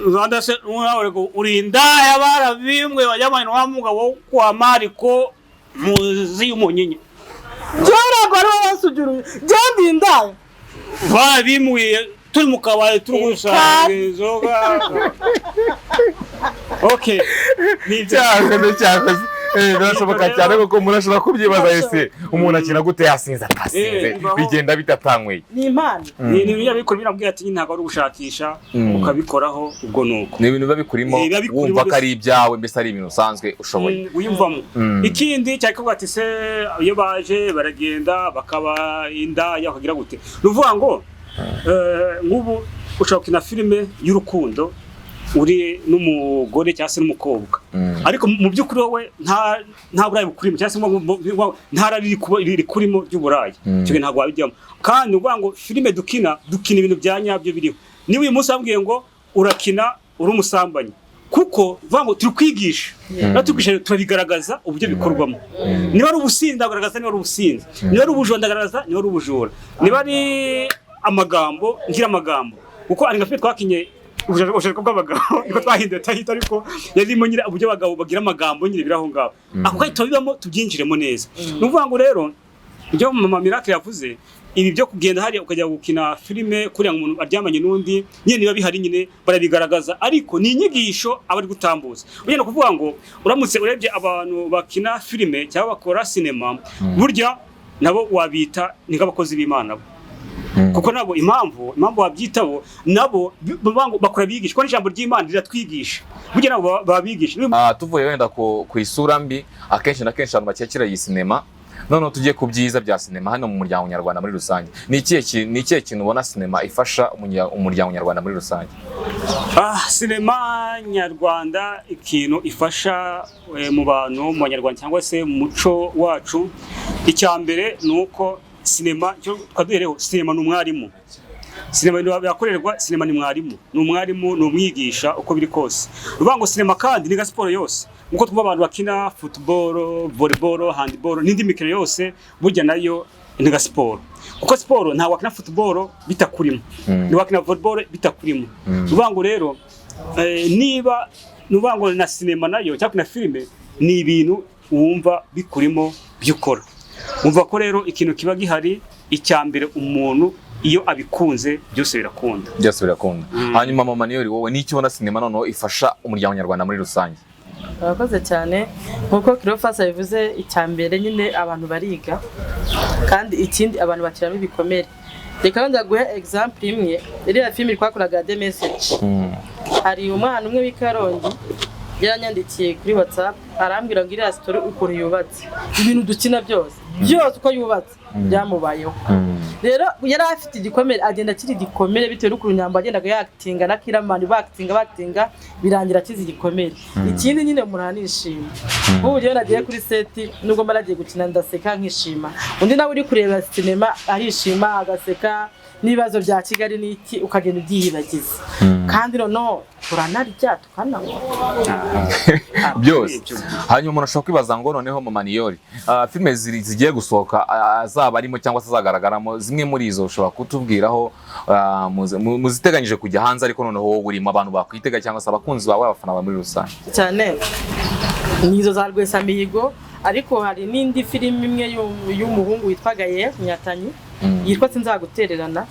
Rwanda se nawe uri indaya, barabimbwe bajyamanye wa mugabo wo kwa Mariko muzi y'umunyinya. Njyewe ntabwo ari wowe wansugiruye, njyewe ndi indaya? Barabimbwiye turi mu kabari turi gusangira inzoga. Okay, nibyo. Cyakoze, cyakoze. Birashoboka cyane kuko umuntu ashobora kubyibaza: ese umuntu akina gute yasinze, atasinze? Bigenda bitatanyweye? Ni impano. Ni ibintu byabikora birambwira ati ntabwo ari ugushakisha, ukabikoraho ubwo nuko. Ni ibintu biba bikurimo. Biba bikurimo. Wumva ko Mbese. ari ibyawe, mbese ari ibintu usanzwe ushoboye. Wiyumvamo. Ikindi cyari kuvuga ati se iyo baje baragenda bakaba indaya bakagira gute? Ni ukuvuga ngo nk'ubu ushobora gukina filime y'urukundo uri n'umugore cyangwa se n'umukobwa, ariko mu by'ukuri wowe nta burayi bukurimo, cyangwa se nta rari rikurimo ry'uburaya. Icyo gihe ntabwo wabijyamo. Kandi ni ukuvuga ngo filime dukina, dukina ibintu bya nyabyo biriho. Niba uyu munsi wambwiye ngo urakina uri umusambanyi, kuko vuga ngo turi kwigisha, natwe turi kwigisha, turabigaragaza uburyo bikorwamo. Niba ari ubusinzi ndagaragaza niba ari ubusinzi, niba ari ubujura ndagaragaza niba ari ubujura, niba ari amagambo ngira amagambo, kuko ari nka filime twakinye ubujura bw'abagabo, niko twahinduye tahita, ariko yarimo nyine uburyo abagabo bagira amagambo nyine biri aho ngaho. Ako kanya turabibamo, tubyinjiremo neza. Ni ukuvuga ngo rero ibyo mama Miracle yavuze, ibi byo kugenda hariya ukajya gukina filime kuriya ngo umuntu aryamanye n'undi, nyine niba bihari nyine barabigaragaza, ariko ni inyigisho aba ari gutambuza. Ugenda kuvuga ngo uramutse urebye abantu bakina filime cyangwa bakora sinema, burya nabo wabita ni nk'abakozi b'Imana bo, kuko nabo impamvu wabyitabo nabo bavuga ngo bakora bigisha, kuko n'ijambo ry'Imana riratwigisha, burya nabo baba bigisha. Tuvuye wenda ku isura mbi, akenshi na kenshi abantu bakekera iyi sinema Noneho tujye ku byiza bya sinema hano mu muryango nyarwanda muri rusange. Ni ikihe kintu ubona sinema ifasha umuryango nyarwanda muri rusange? Sinema nyarwanda ikintu ifasha mu bantu, mu banyarwanda cyangwa se mu muco wacu, icya mbere ni uko sinema, icyo twaduhereho, sinema ni umwarimu. Sinema birakorerwa, sinema ni mwarimu, ni umwarimu, ni umwigisha uko biri kose. Ni ukuvuga ngo sinema kandi ni nka siporo yose, nkuko twumva abantu bakina football, volleyball, handball n'indi mikino yose, burya nayo ni nka siporo, kuko siporo ntabwo wakina football bitakurimo, ntiwakina volleyball bitakurimo. Ni ukuvuga ngo rero niba ni ukuvuga ngo na sinema nayo cyangwa na filime ni ibintu wumva bikurimo by'ukora, wumva ko rero ikintu kiba gihari, icya mbere umuntu iyo abikunze byose birakunda. Byose birakunda. Hanyuma mama Niyori, wowe n'icyo ubona sinema noneho ifasha umuryango nyarwanda muri rusange? Murakoze cyane. Nk'uko Cleophas yabivuze, icya mbere nyine abantu bariga, kandi ikindi abantu bakiramo ibikomere. Reka wenda guhe example imwe. Iriya filime twakoraga, The Message, hari umwana umwe w'i Karongi yaranyandikiye kuri WhatsApp, arambwira ngo iriya story ukuntu yubatse, ibintu dukina byose byose uko yubatse byamubayeho. Rero yari afite igikomere, agenda akiri igikomere bitewe n'ukuntu Nyambo yagendaga yakitinga na Kiramani bakitinga bakitinga, birangira akize igikomere. Ikindi nyine umuntu aranishima. Nk'ubu rero nagiye kuri set, nubwo mba nagiye gukina, ndaseka nkishima. Undi nawe uri kureba sinema arishima agaseka, n'ibibazo bya Kigali n'iki ukagenda ubyiyibagiza. Kandi noneho turanarya, tukananywa. Byose. Hanyuma umuntu ashobora kwibaza ngo noneho mama Niyori, filime zigiye gusohoka, azaba arimo cyangwa se azagaragaramo, zimwe muri izo ushobora kutubwiraho, muziteganyije kujya hanze, ariko noneho wowe urimo, abantu bakwitega cyangwa se abakunzi bawe, abafana bawe muri rusange? Cyane nizo za Rwesamihigo, ariko hari n'indi filime imwe y'umuhungu witwa Gael Nyatanyi yitwa Sinzagutererana.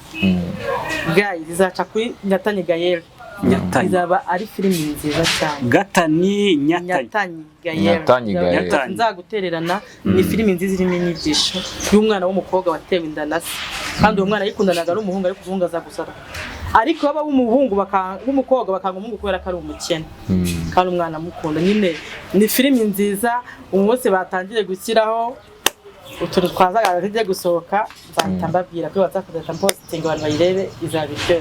Guys, izaca kuri Nyatanyi Gael. Nyatanyi. Izaba ari filime nziza cyane. Gatani Nyatanyi. Nyatanyi Gael. Nyatanyi Gael. Nyatanyi. Sinzagutererana ni filime nziza irimo inyigisho y'umwana w'umukobwa watewe inda na se, kandi uwo mwana yikundanaga n'umuhungu, ariko umuhungu aza gusara, ariko baba w'umuhungu w'umukobwa bakanga umuhungu kubera ko ari umukene, kandi umwana amukunda nyine. Ni filimi nziza. Umunsi batangiye gushyiraho utuntu twazaga tugiye gusohoka, nzahita mbabwira kuri WhatsApp, nzahita mpositinga abantu bayirebe, izaba iryoshye.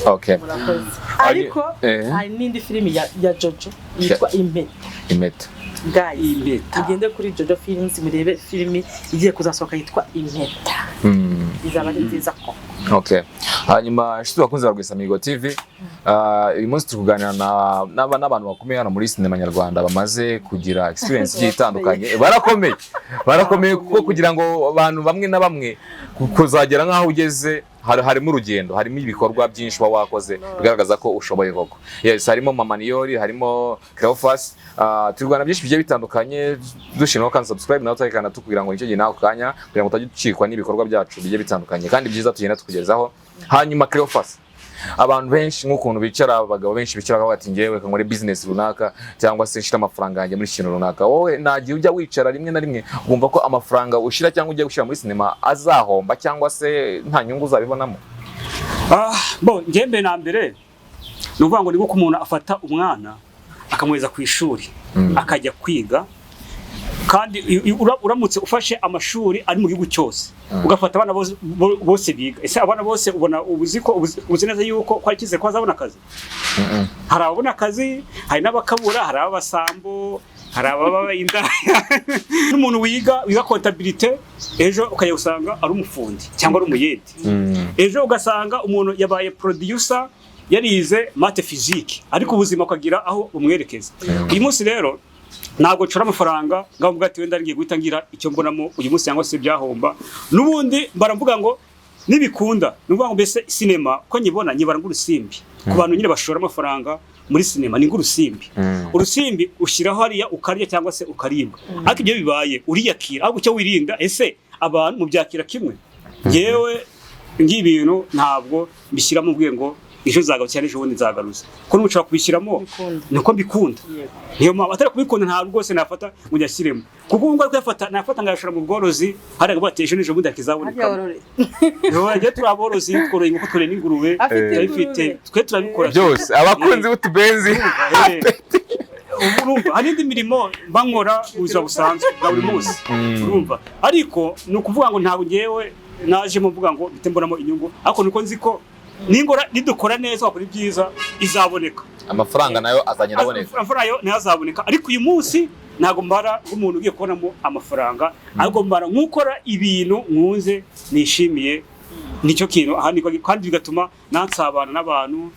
Okay. Murakoze. Ariko hari n'indi filimi ya Jojo yitwa Impeta. Impeta. Guys, Impeta. mugende kuri Jojo Films murebe filimi igiye kuzasohoka yitwa Impeta. Izaba ari nziza koko. Okay. Hanyuma inshuti bakunzi ba Rwesamihigo TV, uyu munsi turi kuganira n'abantu bakomeye hano muri sinema nyarwanda bamaze kugira experience igiye itandukanye. Barakomeye, barakomeye, kuko kugira ngo abantu bamwe na bamwe kuzagera nk'aho ugeze harimo urugendo, harimo ibikorwa byinshi uba wakoze bigaragaza ko ushoboye koko. Yes, harimo Mama Niyori, harimo Cleophas, turi kuganira byinshi bigiye bitandukanye. Dushimira kandi subscribe nawe utarikana tukubwira ngo nicyo gihe nawe kanya kugira ngo utajya ucikwa n'ibikorwa byacu bigiye bitandukanye kandi byiza tugenda tukugezaho. Hanyuma Cleophas, abantu benshi nk'ukuntu bicara, abagabo benshi bicara bakavuga ati ngewe reka nkore business runaka cyangwa se nshire amafaranga yanjye muri ikintu runaka. Wowe nagiye ujya wicara rimwe na rimwe ukumva ko amafaranga ushyira cyangwa ugiye gushyira muri sinema azahomba cyangwa se nta nyungu uzabibonamo? Bo njye mbere na mbere ni ukuvuga ngo ni uko umuntu afata umwana akamwohereza ku ishuri akajya kwiga, kandi uramutse ufashe amashuri ari mu gihugu cyose, ugafata abana bose, bose biga, ese abana bose ubona uzi ko uzi neza yuko ko ari icyizere ko bazabona akazi? Hari ababona akazi, hari n'abakabura, hari abasambo, hari ababa indaya. N'umuntu wiga comptabilité, ejo ukajya usanga ari umufundi cyangwa ari umuyede. Ejo ugasanga umuntu yabaye producer yarize maths, physique, ariko ubuzima ukagira aho bumwerekeza. Uyu munsi rero ntabwo nshora amafaranga ngo mvuga ati wenda ngiye guhita ngira icyo mbonamo uyu munsi cyangwa se byahomba. N'ubundi baramvuga ngo nibikunda, ni ukuvuga ngo mbese sinema ko nyibona nyibara ng'urusimbi. Ku bantu nyine bashora amafaranga muri sinema ni ng'urusimbi. Urusimbi ushyiraho hariya ukarya cyangwa se ukaribwa, ariko ibyo bibaye uriyakira, ahubwo icyo wirinda, ese abantu mubyakira kimwe? Yewe ng'ibintu ntabwo mbishyiramo ubwe ngo ejo nzagaruza cyangwa ejo bundi nzagaruza, ko n'ubu nshobora kubishyiramo. Bikunda. Niko mbikunda. Yego. Niyo mpamvu atari kubikunda ntabwo rwose nafata ngo njyashyiremo, kuko ubu ngubu ari kuyafata nafata ngayashora mu bworozi hariya ngo ati ejo n'ejo bundi Harya hakizabonekamo. worore? Njye turi aborozi, tworoye inkoko, tworoye n'ingurube. Afite Turabifite. ingurube. Twe turabikora Byose, abakunzi b'utubenzi. Urumva hari indi mirimo mba nkora mu buzima busanzwe bwa buri munsi, urumva. Ariko ni ukuvuga ngo ntabwo ngewe najemo mvuga ngo mpite mbonamo inyungu, ariko nuko nzi ko ningora nidukora neza, wakora ibyiza, izaboneka. Amafaranga nayo azagenda aboneka. Amafaranga yo nayo azaboneka, ariko uyu munsi ntabwo mbara nk'umuntu ugiye kubonamo amafaranga, ahubwo mbara nk'ukora ibintu nkunze, nishimiye. Nicyo kintu aha niko, kandi bigatuma nansabana n'abantu.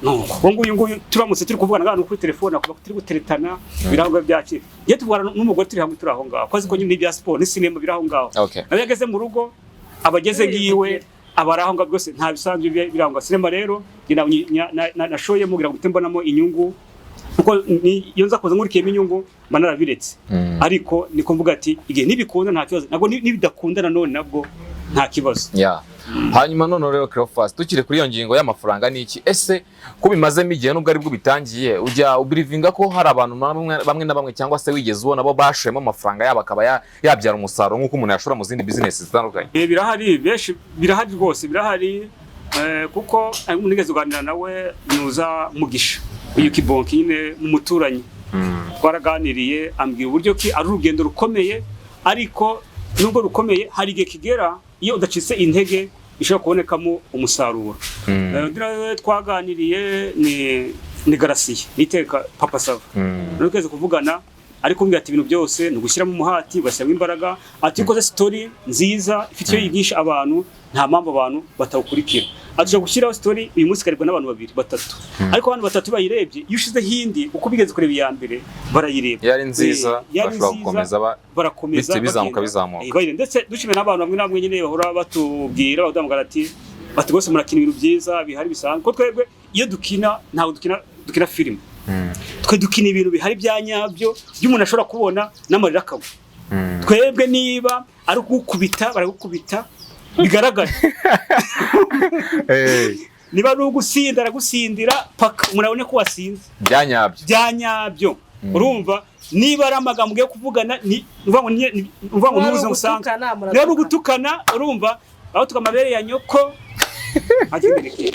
Nuko uwo nguyu nguyu turamutse turi kuvugana n'abantu kuri telefone, akuba turi guteretana birangwa byakira. Iyo tuvugana n'umugore turi hamwe, turi aho ngaho, ko azi ko nyine n'ibya siporo n'isinema biri aho ngaho. Nawe yageze mu rugo, aba ageze ngiwe, aba ari aho ngaho rwose, nta bisanzwe birangwa. Sinema rero njye nashoyemo kugira ngo mpite mbonamo inyungu, kuko iyo nza kuza nkurikiyemo inyungu mba narabiretse. Ariko niko mvuga ati igihe nibikunda nta kibazo, nabwo nibidakunda nanone nabwo nta kibazo. Yeah. Hanyuma none rero Cleophas, tukiri kuri iyo ngingo y'amafaranga n'iki, ese ko bimazemo igihe nubwo aribwo bitangiye, ujya ubelievinga ko hari abantu bamwe na bamwe cyangwa se wigeze ubona bo bashoyemo amafaranga yabo akaba yabyara umusaruro nk'uko umuntu yashora mu zindi business zitandukanye? Birahari benshi, birahari rwose, birahari, kuko nigeze kuganira nawe nuza Mugisha uyu Kibonki nyine mu muturanyi, twaraganiriye ambwira uburyo ki ari urugendo rukomeye, ariko nubwo rukomeye hari igihe kigera iyo udacitse intege ishobora kubonekamo umusaruro. Undi nawe twaganiriye ni Garasiye niteka Papa Sava. Rero twese kuvugana ariko mbwira ati ibintu byose ni ugushyiramo umuhati, ugashyiramo imbaraga, ati iyo ukoze story nziza ifite icyo yigisha abantu, nta mpamvu abantu batawukurikira. Ati ushobora gushyiraho story uyu munsi ikarebwa n'abantu babiri, batatu, ariko abantu batatu bayirebye, iyo ushizeho indi, uko bigeze kureba iya mbere barayireba. Iyo ari nziza, Iyo ari bashobora nziza, gukomeza barakomeza bityo bizamuka, bagenda. Bizamuka. Bayireba. Ndetse dushimira n'abantu bamwe na bamwe nyine bahora batubwira, baduhamagara ati rwose murakina ibintu byiza bihari bisanzwe, ko twebwe iyo dukina ntabwo dukina filime, twe dukina ibintu bihari bya nyabyo by'umuntu ashobora kubona n'amarira akagwa. Twebwe niba ari ukugukubita baragukubita bigaragara, niba ari ugusinda aragusindira paka umuntu abone ko wasinze. Bya nyabyo. Bya nyabyo. Urumva niba ari amagambo ugiye kuvugana, ni uvuga ngo uvuga ngo Niba ari n'ubuzima busanzwe. ugutukana, Niba ari muratukana. ugutukana, urumva aho tuka amabere ya nyoko akindi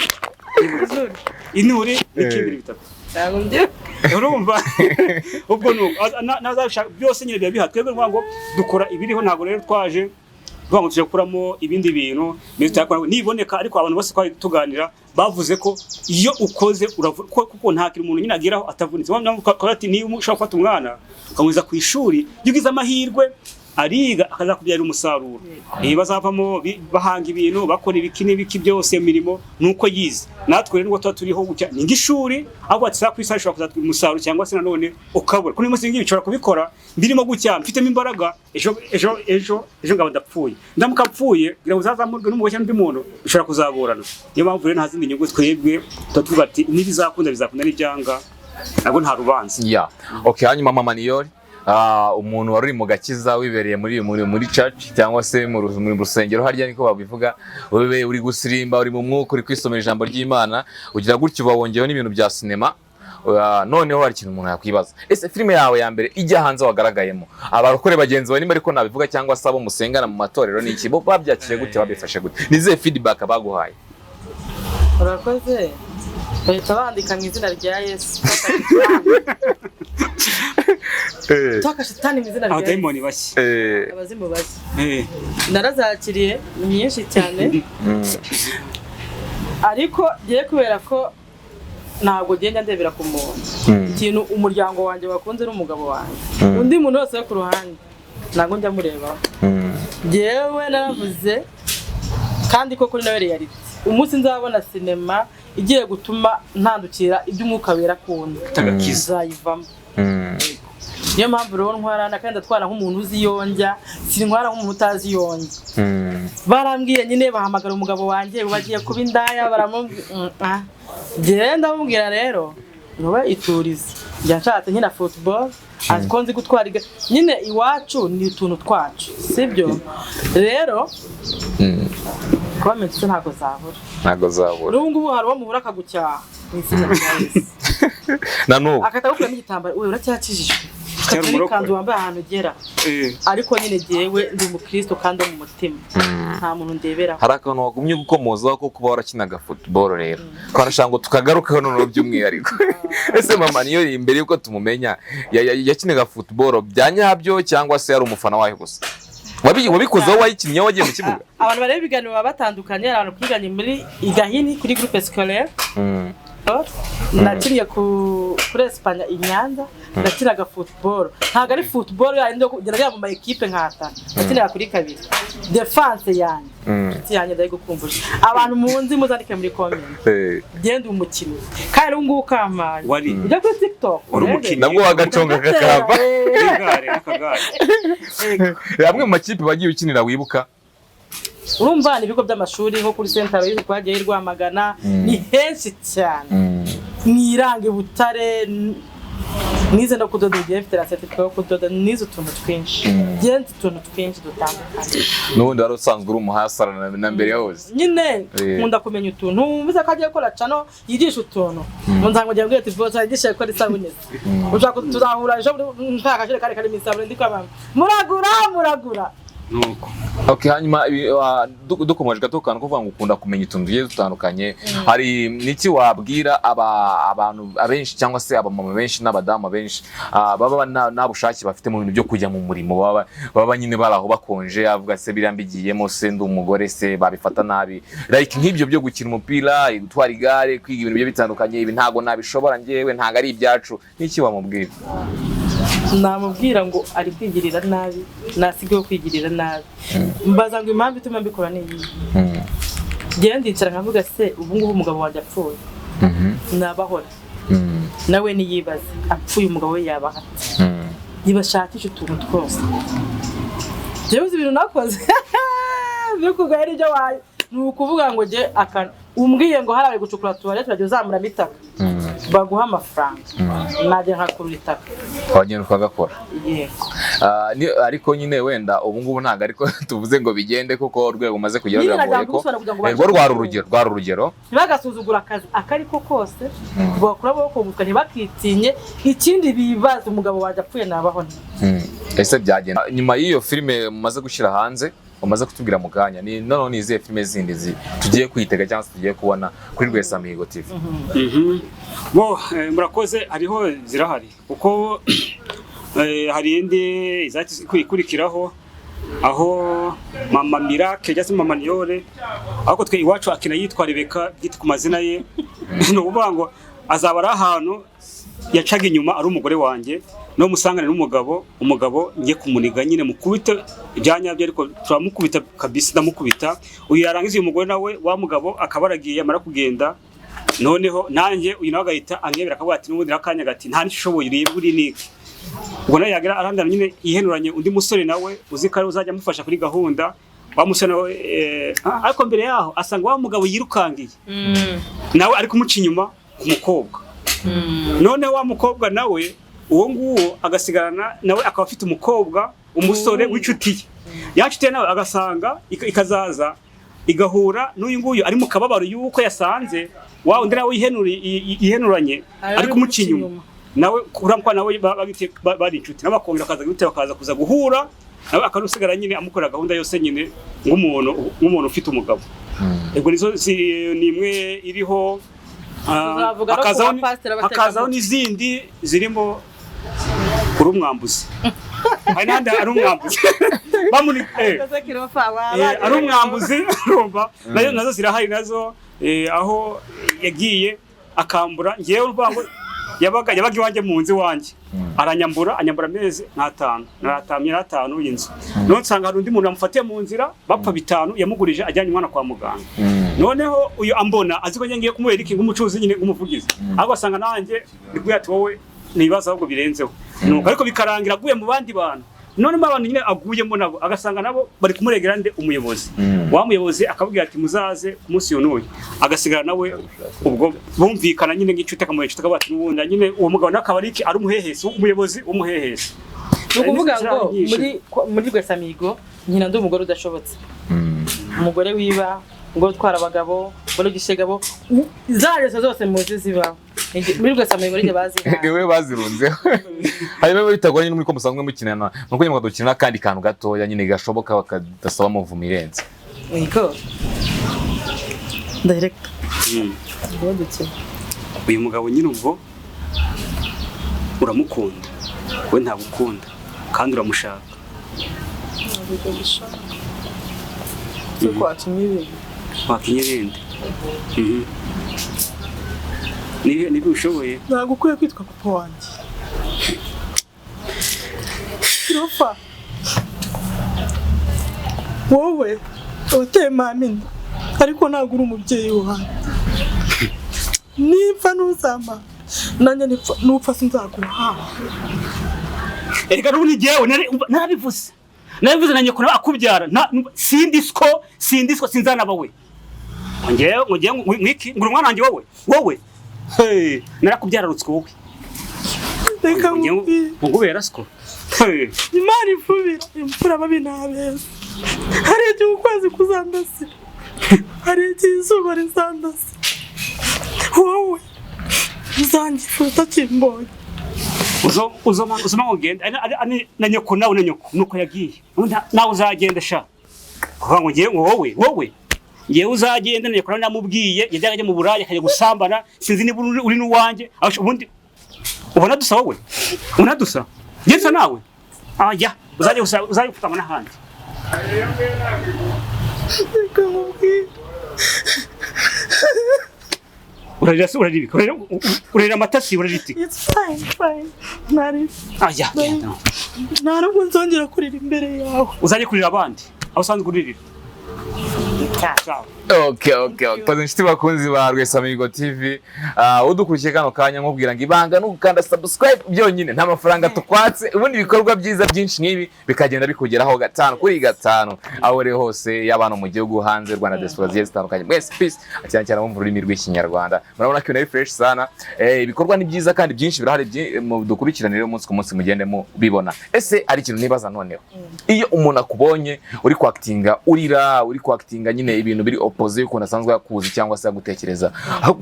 inuri n'ikindi bitatu. Ntabwo mbyibuka. Urumva ubwo nuko nazabishaka byose nyine biba bihari. Twebwe nukuvuga ngo dukora ibiriho, ntabwo rero twaje tuvuga ngo tuje gukuramo ibindi bintu mbese tutakora niboneka. Ariko abantu bose twari tuganira bavuze ko iyo ukoze kuko nta kintu umuntu nyine ageraho atavunitse. Wa mpamvu ati niba ushobora gufata umwana ukamugeza ku ishuri, iyo ugize amahirwe ariga akazakubyarira umusaruro. Bazavamo bahanga ibintu, bakora ibiki n'ibiki byose, imirimo nuko yize. Natwe rero nubwo tuba turiho gutya ni nk'ishuri, ahubwo ati ku isaha ishobora kuzatwara umusaruro cyangwa se nanone ukabura. Kuri uyu munsi ngibi nshobora kubikora mbirimo gutya mfitemo imbaraga, ejo ejo ejo ejo ngaba ndapfuye. Ndamuka mpfuye kugira ngo uzazamurwe n'umugore cyangwa undi muntu bishobora kuzagorana. Niyo mpamvu rero nta zindi nyungu, twebwe tuba tuvuga ati nibizakunda bizakunda, n'ibyanga ntabwo nta rubanza. Yeah. Okay, hanyuma Mama Niyori, umuntu wari uri mu gakiza wibereye muri church cyangwa se mu rusengero harya niko babivuga, ube uri gusirimba, uri mu mwuka, uri kwisomera ijambo ry'Imana, ugira gutyo uba wongeyeho n'ibintu bya sinema. Noneho hari ikintu umuntu yakwibaza: ese filime yawe ya mbere ijya hanze wagaragayemo, abarokore bagenzi bawe, nimba ariko nabivuga, cyangwa se abo musengana mu matorero n'iki, bo babyakiriye gute, babifashe gute, ni izihe feedback baguhaye? Urakoze. Bahita bandika mu izina rya Yesu, toka shitani mu izina rya Yesu. Abadayimoni bashya. Abazimu bashya. Narazakiriye, ni nyinshi cyane, ariko ngiye kubera ko ntabwo ngenda ndebera ku muntu. Ikintu umuryango wanjye wakunze n'umugabo wanjye, undi muntu wese wo ku ruhande ntabwo njya murebaho. Njyewe naravuze kandi koko ni nawe reality, umunsi nzabona sinema igiye gutuma ntandukira iby'umwuka wera akunda, Tagakiza. nzayivamo. Niyo mpamvu rero ntwarana kandi ndatwara nk'umuntu uzi iyo njya, sintwara nk'umuntu utazi iyo njya. Barambwiye nyine, bahamagara umugabo wanjye ubu bagiye kuba indaya, baramubwira. Njyewe ndamubwira rero nube iturize, njya nshatse nkina football, azi ko nzi gutwara igare nyine, iwacu ni utuntu twacu, sibyo rero? Comments ntabwo zabura. Ntabwo zabura. N'ubu ngubu hari uwo muhura akagucyaha mu izina rya Yesu. Na n'ubu. Akahita agukuramo igitambaro, we uracyakijijwe. Cyari Katari umurokore. ikanzu wambaye ahantu ugera. Ariko nyine jyewe ndi umukristo kandi wo mu mutima, nta muntu ndeberaho. Hari akantu wagumye gukomozaho ko kuba warakinaga football rero, twarashaka ngo tukagarukeho noneho by'umwihariko. Ese mama niyo imbere y'uko tumumenya yakinaga football bya nyabyo cyangwa se yari umufana wayo gusa? Wabikozeho, wayikinnye, wagiye mu kibuga? Abantu bareba ibiganiro baba batandukanye. Hari abantu twiganye muri Igahini kuri groupe scolaire. Nakiniye kuri Espanya i Nyanza, nakinaga football. Ntabwo ari football yandi yo kugenda mu ma equipe nkata, nakinaga kuri kabiri, defense yanjye. Inshuti yanjye, ndayigukumbuje. Abantu munzi muzandike muri comment. Genda umukinnyi kandi ubu ngubu ukampaye Wari. ujya kuri TikTok Wari urebe. umukinnyi. Nabwo wagaconga kakava. N'igare, n'akagare. Amwe mu makipe wagiye ukinira wibuka? Urumva ni ibigo by'amashuri, nko kuri Sentaro yize, twagiye i Rwamagana, ni henshi cyane, mw'irange Butare. Nize no kudoda, ugiye mfite la certificat yo kudoda. Nize utuntu twinshi, ngenzi utuntu twinshi dutandukanye. N'ubundi wari usanzwe uri umuhasara na mbere hose. Nyine nkunda kumenya utuntu. Wumvise ko agiye gukora channel yigisha utuntu, mu nzango ngiye kubwira ati bose yigisha gukora isabune, ushaka tuzahura ejo nta kajerekani karimo isabune, ndi kwamama muragura muragura. Nuko. Okay, hanyuma dukomeje gato kantu kuvuga ngo ukunda kumenya utuntu tugiye dutandukanye, hari niki wabwira abantu abenshi cyangwa se abamama benshi n'abadamu benshi baba nta bushake bafite mu bintu byo kujya mu murimo, baba nyine bari aho bakonje, avuga se biriya mbigiyemo se ndi umugore se babifata nabi, like nk'ibyo byo gukina umupira, gutwara igare, kwiga ibintu bigiye bitandukanye, ibi ntago nabishobora njyewe, ntago ari ibyacu, niki wamubwira? Namubwira ngo ari kwigirira nabi, nasigeho kwigirira nabi. Mbaza ngo impamvu ituma mbikora ni iyi. Njyewe ndicara nkavuga se ubu ngubu umugabo wanjye apfuye nabahora? Nawe niyibaze, apfuye umugabo we yabaha ate? Nibashakisha utuntu twose. Njyewe uzi ibintu nakoze bikugaye n'ibyo waye, ni ukuvuga ngo njye akantu umbwiye ngo hariya bari gucukura tuwarete, urajya uzamuramo itaka baguha amafaranga, najya nkakurura itaka. Wagenda ukagakora? Yego. Ariko nyine wenda ubu ngubu ntabwo ariko tuvuze ngo bigende, kuko urwego umaze kugeraho Nyine biragoye nagira ko gusobanura kugira ngo Rwo rwari urugero, rwari urugero. Ntibagasuzugura akazi ako ari ko kose, bakura amaboko mu mufuka, ntibakitinye. Ikindi bibaza, umugabo wanjye apfuye nabaho nte? Ese byagenda nyuma y'iyo filime mumaze gushyira hanze, umaze kutubwira mu kanya, ni noneho ni izihe filime zindi tugiye kwitega cyangwa se tugiye kubona kuri Rwesamihigo TV? Bo murakoze, hariho, zirahari kuko hari indi izahita ikurikiraho, aho mama Miracle cyangwa se mama Niyore, ariko twe iwacu akina yitwa Rebeka byita ku mazina ye, ni ukuvuga ngo azaba ari ahantu yacaga inyuma ari umugore wanjye, no musangane n'umugabo, umugabo ngiye kumuniga nyine mukubite ibyanyabyo, ariko turamukubita kabisa, ndamukubita. Uyu yarangiza, uyu mugore nawe wa mugabo akaba aragiye, amara kugenda noneho nanjye uyu nawe agahita anyebera, akavuga ati n'ubundi nakanya gati nta n'icyo ushoboye, urebe uri niki. Ubwo nawe yagira arandana nyine yihenuranye undi musore nawe uzi ko ari uzajya amufasha kuri gahunda, wa musore nawe ariko mbere yaho asanga wa mugabo yirukangiye nawe ari kumuca inyuma ku mukobwa. Noneho wa mukobwa nawe uwo nguwo agasigarana nawe akaba afite umukobwa, umusore w'inshuti ye, ya nshuti ye nawe agasanga ikazaza igahura n'uyu nguyu ari mu kababaro y'uko yasanze wa undi nawe yihenuranye ari kumuca inyuma nawe, kuramukwa nawe bari inshuti, nawe bakongera bakaza gute, bakaza kuza guhura nawe akarusigara nyine amukorera gahunda yose nyine nk'umuntu ufite umugabo. Ubwo nizo ni imwe iriho. Tuzavuga no ku bapasiteri abatekamitwe. Hakazaho n'izindi zirimo uri umwambuzi, hari n'ahandi ari umwambuzi ari umwambuzi, urumva nazo nazo zirahari nazo, aho yagiye akambura ngewe, urumva ngo yabaga iwanjye mu nzu iwanjye, aranyambura, anyambura amezi nk'atanu n'atanu n'atanu y'inzu. None nsanga hari undi muntu wamufatiye mu nzira bapfa bitanu yamugurije ajyanye umwana kwa muganga. Noneho uyu ambona azi ko ngiye kumuhera iki nk'umucuruzi nyine, nk'umuvugizi, ahubwo asanga nanjye ndi ati wowe nibaza ahubwo birenzeho. Nuko ariko bikarangira aguye mu bandi bantu. None mo abantu nyine aguyemo nabo agasanga nabo bari kumuregera nde? Umuyobozi. Wa muyobozi akabwira ati muzaze ku munsi uyu n'uyu, agasigara nawe ubwo bumvikana nyine nk'inshuti, akamuha inshuti, akavuga ati n'ubundi nyine uwo mugabo nawe akaba ari iki, ari umuhehesi, umuyobozi w'umuhehesi. Ni ukuvuga ngo Nyinshi. muri Rwesamihigo nkina ndi umugore udashobotse, umugore wiba, umugore utwara abagabo, umugore w'igishegabo, za ngeso zose muzi zibaho. Muri Rwesamihigo ni jye bazi. Niwe bazirunzeho. Hanyuma bitagoranye n'uko musanzwe mukinana, nuko nyine mukadukina n'akandi kantu gatoya nyine gashoboka, bakadasaba muvumo irenze. Yego, director. Ngo dukina. Uyu mugabo nyine ubwo uramukunda, we ntagukunda kandi uramushaka. Ntabwo bishaka cyo kwakinya ibintu. Wakinya ibindi. Niba ushoboye. Ntabwo ukwiye kwitwa papa wanjye. Rufa, wowe wateye mama inda, ariko ntabwo uri umubyeyi wanjye. Nipfa ntuzampa, nanjye nupfa sinzaguha. Erega n'ubundi jyewe narabivuze na nyoko nawe akubyara, sindi siko sinzanaba we. Ngewe ngo ngewe ngwiki ngo uri umwana wanjye wowe. Hey, narakubyararutswe wowe. Reka Ngo ngewe nkubwire. ngo ngubera siko. Hey. Imana ifubira imfura babi n'abeza. Hari igihe ukwezi kuzandasira, hari igihe izuba rizandasira, wowe uzangifura utakimbonye. Uzo uzoma uzoma ngo ugende ari na nyoko nawe na nyoko nuko yagiye. Ubundi nawe uzagenda sha. Kuvuga ngo ngewe ngo wowe ngewe uzagenda, na nyoko nawe namubwiye yajyaga ajya mu buraya akajya gusambana, sinzi niba uri n'uwanjye. Ubundi ubona dusa, wowe ubona dusa, ngewe nsa nawe. Ajya uzajya uzajya gupfukama n'ahandi. Reka nkubwire. Urarira se, urarira urarira amatasi, urarira iki? It's fine, fine, ntari Ajya genda. Nta nubwo nzongera kurira imbere yawe. Uzajye kurira abandi aho usanzwe uririra. Ciao. Okay. Koze inshuti bakunzi ba Rwesamihigo TV, udukurikiye kano kanya nkubwira ngo ibanga ni ugukanda subscribe byonyine, nta mafaranga tukwatse, ubundi ibikorwa byiza byinshi nk'ibi bikagenda bikugeraho gatanu kuri gatanu, aho uri hose, yaba hano mu gihugu, hanze, Rwanda, diaspora zigiye zitandukanye, mwese peace, cyane cyane mu rurimi rw'Ikinyarwanda. Murabona ko ibintu ari fresh sana. Ibikorwa ni byiza kandi byinshi birahari, dukurikiranire umunsi ku munsi mugende mubibona. Ese ari ikintu nibaza noneho, iyo umuntu akubonye uri kwactinga urira, uri kwactinga nyine ibintu biri opposite y'ukuntu asanzwe akuzi cyangwa se agutekereza,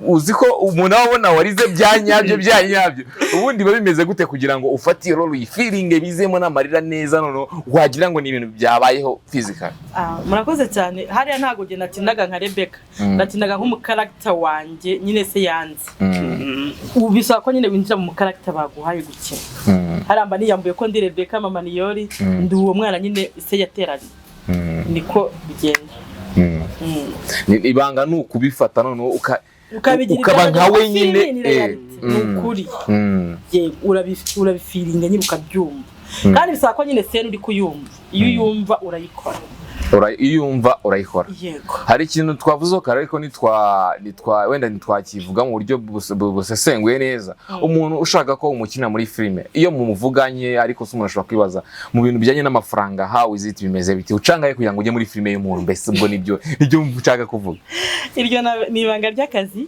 uzi ko umuntu aba abona warize bya nyabyo bya nyabyo, ubundi biba bimeze gute kugira ngo ufate iyo role uyifeelinge, bizemo n'amarira neza, noneho wagira ngo ni ibintu byabayeho physical? Ah, murakoze cyane. Hariya ntabwo njye nakinaga nka Rebecca, nakinaga nk'umucharacter wanjye nyine se yanze. Ubu bisaba ko nyine winjira mu mucharacter baguhaye gukina. Hariya mba niyambuye ko ndi Rebecca mama Niyori, ndi uwo mwana nyine se yateranye, niko bigenda. Ibanga ni ukubifata noneho Ukabigira ukaba ibyawe, nka we kuko nyine. filime ni reality, ni ukuri. Yego, urabifeelinga nyine ukabyumva, kandi bisaba ko nyine scene uri kuyumva, iyo uyumva urayikora. Iyo uyumva urayikora. Yego. Hari ikintu twavuzeho kare, ariko nitwa wenda ntitwakivuga mu buryo busesenguye neza. Umuntu ushaka ko umukina muri filime, iyo mumuvuganye, ariko se umuntu ashobora kwibaza mu bintu bijyanye n'amafaranga, how is it, bimeze biti ucangaye kugira ngo ujye muri filime y'umuntu? Mbese ubwo nibyo nshaka kuvuga. Iryo ni ibanga ry'akazi.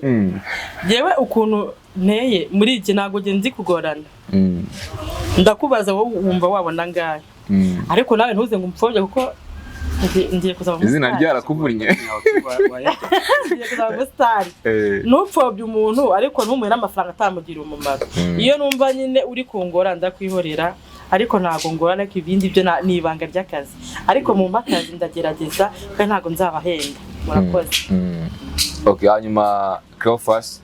Yewe, ukuntu nteye muri iki, ntabwo njye nzi kugorana. Ndakubaza, wowe wumva wabona angahe? Ariko nawe ntuze ngo umupfobye, kuko ngiye kuzaba Izina umusitari. ryarakuvunnye. Ngiye kuzaba umusitari. Ntupfobye umuntu, ariko ntumuhe n'amafaranga atamugira umumaro. Iyo numva nyine uri kungora ndakwihorera, ariko ntabwo ngora. Ariko ibindi byo ni ibanga ry'akazi, ariko mu akazi ndagerageza kandi ntabwo nzabahenda. Murakoze. Okay, hanyuma Cleophas,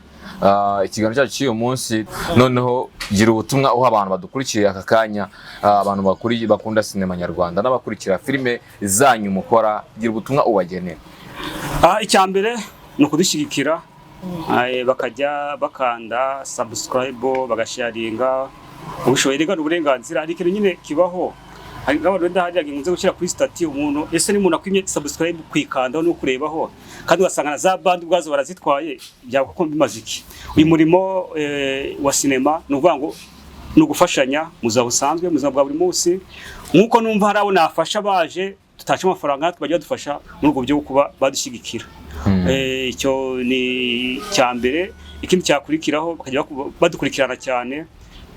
ikiganiro cyacu cy'uyu munsi noneho, gira ubutumwa uha abantu badukurikiye aka kanya, abantu bakunda sinema nyarwanda n'abakurikira filime zanyu mukora, gira ubutumwa ubagenera. Icya mbere ni ukudushyigikira, bakajya bakanda subscribe, bagasharinga ubushoboye. Rega ni uburenganzira. Hari ikintu nyine kibaho, hari nk'abantu wenda hariya nkunze gushyira kuri status, umuntu ese ni umuntu akwimye subscribe kwikandaho no kurebaho, kandi ugasanga na za bandi ubwazo barazitwaye, byaba kuko bimaze iki? Uyu murimo wa sinema ni ukuvuga ngo ni ugufashanya mu buzima busanzwe, mu buzima bwa buri munsi. Nk'uko numva hari abo nafasha baje tutaca amafaranga, natwe bajya badufasha muri ubwo buryo bwo kuba badushyigikira. Icyo ni icya mbere. Ikindi cyakurikiraho, bakajya badukurikirana cyane,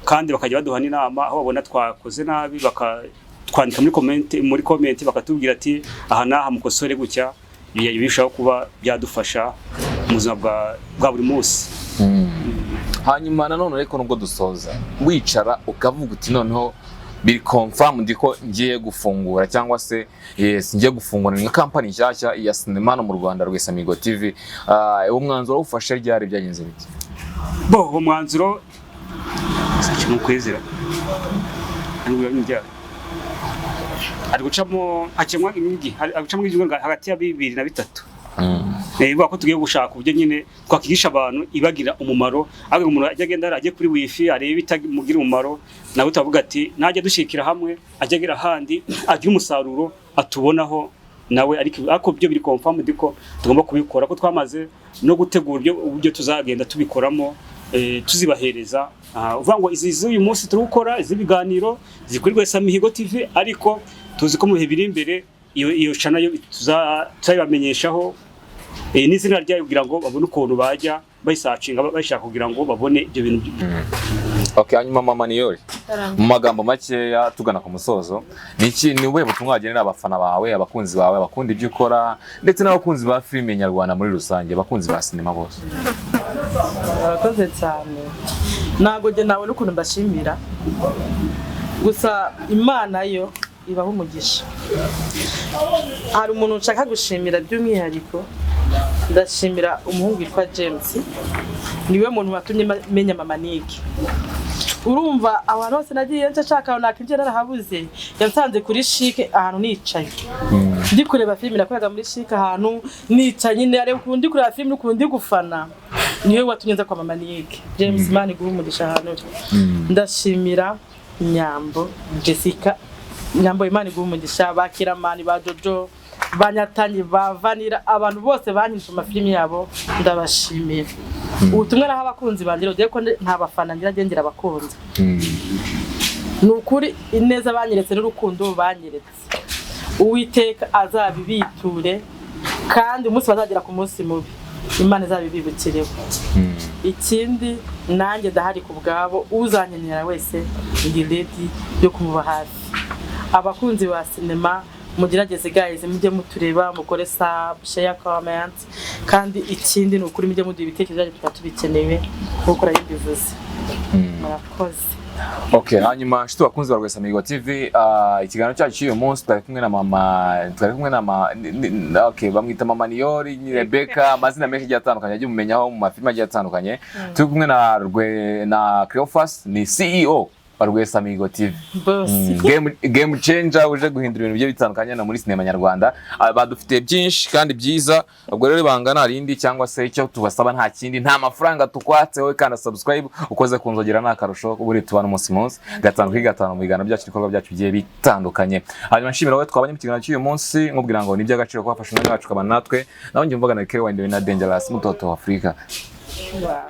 kandi bakajya baduha n'inama aho babona twakoze nabi, bakatwandika muri comment bakatubwira ati aha n'aha mukosore gutya. Birushaho kuba byadufasha mu buzima bwa buri munsi. Hanyuma nanone ariko nubwo dusoza, wicara ukavuga uti noneho biri confirm ndi ko ngiye gufungura, cyangwa se yes, ngiye gufungura nka company nshyashya ya sinema hano mu Rwanda, Rwesamihigo TV. Uwo mwanzuro wawufashe ryari, byagenze bite? Bo uwo mwanzuro mu kwezi ari gucamo hakemwa imigi, ari gucamo ibyumweru hagati ya 2 na 3. Bivuga ko tugiye gushaka uburyo nyine twakwigisha abantu ibagira umumaro, ariko umuntu ajya agenda ajye kuri wifi arebe ibitamugira umumaro, nawe turavuga ati najya dushyikira hamwe ajya agera ahandi agira umusaruro atubonaho nawe. Ariko byo biri confirmed ko tugomba kubikora, ko twamaze no gutegura uburyo tuzagenda tubikoramo, tuzibahereza. Uvuga ngo izi z'uyu munsi turi gukora iz'ibiganiro zikuri Rwesamihigo TV, ariko tuzi ko mu bihe biri imbere iyo channel yo tuzabibamenyeshaho, n'izina ryayo, kugira ngo babone ukuntu bajya bayisearchinga bayishaka kugira ngo babone ibyo bintu. Okay, hanyuma mama Niyori, mu magambo makeya tugana ku musozo, ni iki, ni ubuhe butumwa wagenera abafana bawe, abakunzi bawe, abakunda ibyo ukora, ndetse n'abakunzi ba filime nyarwanda muri rusange, abakunzi ba sinema bose? Murakoze cyane. Ntabwo njye nabona ukuntu mbashimira, gusa Imana yo ibaha umugisha. Hari umuntu nshaka gushimira by'umwihariko. Ndashimira umuhungu witwa James, niwe muntu watumye menya mama Nick. Urumva abantu hose nagiye nca nshaka ahantu nakinjira narahabuze, yansanze kuri CHIC ahantu nicaye ndi kureba filime. Nakoraga muri CHIC, ahantu nicaye nyine areba ukuntu ndi kureba filime n'ukuntu ndi gufana, niwe watumye nza kwa mama Nick. James, Imana iguhe umugisha ahantu uri. Ndashimira Nyambo Jessica, Nyambo, Imana iguhe umugisha, ba Kiramani, ba Jojo, ba Nyatanyi, ba Vanira, abantu bose banyishe amafilimi yabo, ndabashimira. Ubutumwa naho abakunzi banjye rero, ko nta bafana ngira, ngira abakunzi. Ni ukuri ineza banyeretse n'urukundo banyeretse, Uwiteka azabibiture, kandi umunsi bazagera ku munsi mubi Imana izabibibukireho. Ikindi, nanjye ndahari ku bwabo, uzankenera wese ndi ready yo kumuba hafi. Abakunzi ba sinema, mugerageze guys, mujye mutureba, mukore sub, share, comment. Kandi ikindi, ni ukuri mujye muduha ibitekerezo byanyu, tuba tubikenewe nk'uko nari mbivuze. Murakoze. Okay, hanyuma nshuti bakunzi ba Rwesamihigo TV, ikiganiro cyacu cy'uyu munsi twari kumwe na mama, twari kumwe na ma, okay, bamwita mama Niyori ni Rebecca, amazina menshi agiye atandukanye agiye mumenyaho mu mafilime agiye atandukanye. Turi kumwe na Rwe na Cleophas, ni CEO wa Rwesamihigo TV. Boss. Game changer uje guhindura ibintu bigiye bitandukanye no muri sinema nyarwanda. Badufitiye byinshi kandi byiza. Ubwo rero ibanga nta rindi, cyangwa se icyo tubasaba nta kindi, nta mafaranga tukwatse, wowe kanda subscribe, ukoze ku nzogera, ni akarusho. Buri tubana umunsi munsi 5 kuri 5 mu biganiro byacu, ibikorwa byacu bigiye bitandukanye. Hanyuma nshimira wowe twabanye mu kiganiro cy'uyu munsi, nkubwira ngo ni iby'agaciro ko wafashe umwanya wacu ukabana natwe. Nawe njye mvuga na Kewa na Dangerous Mutoto wa Afurika. Wow.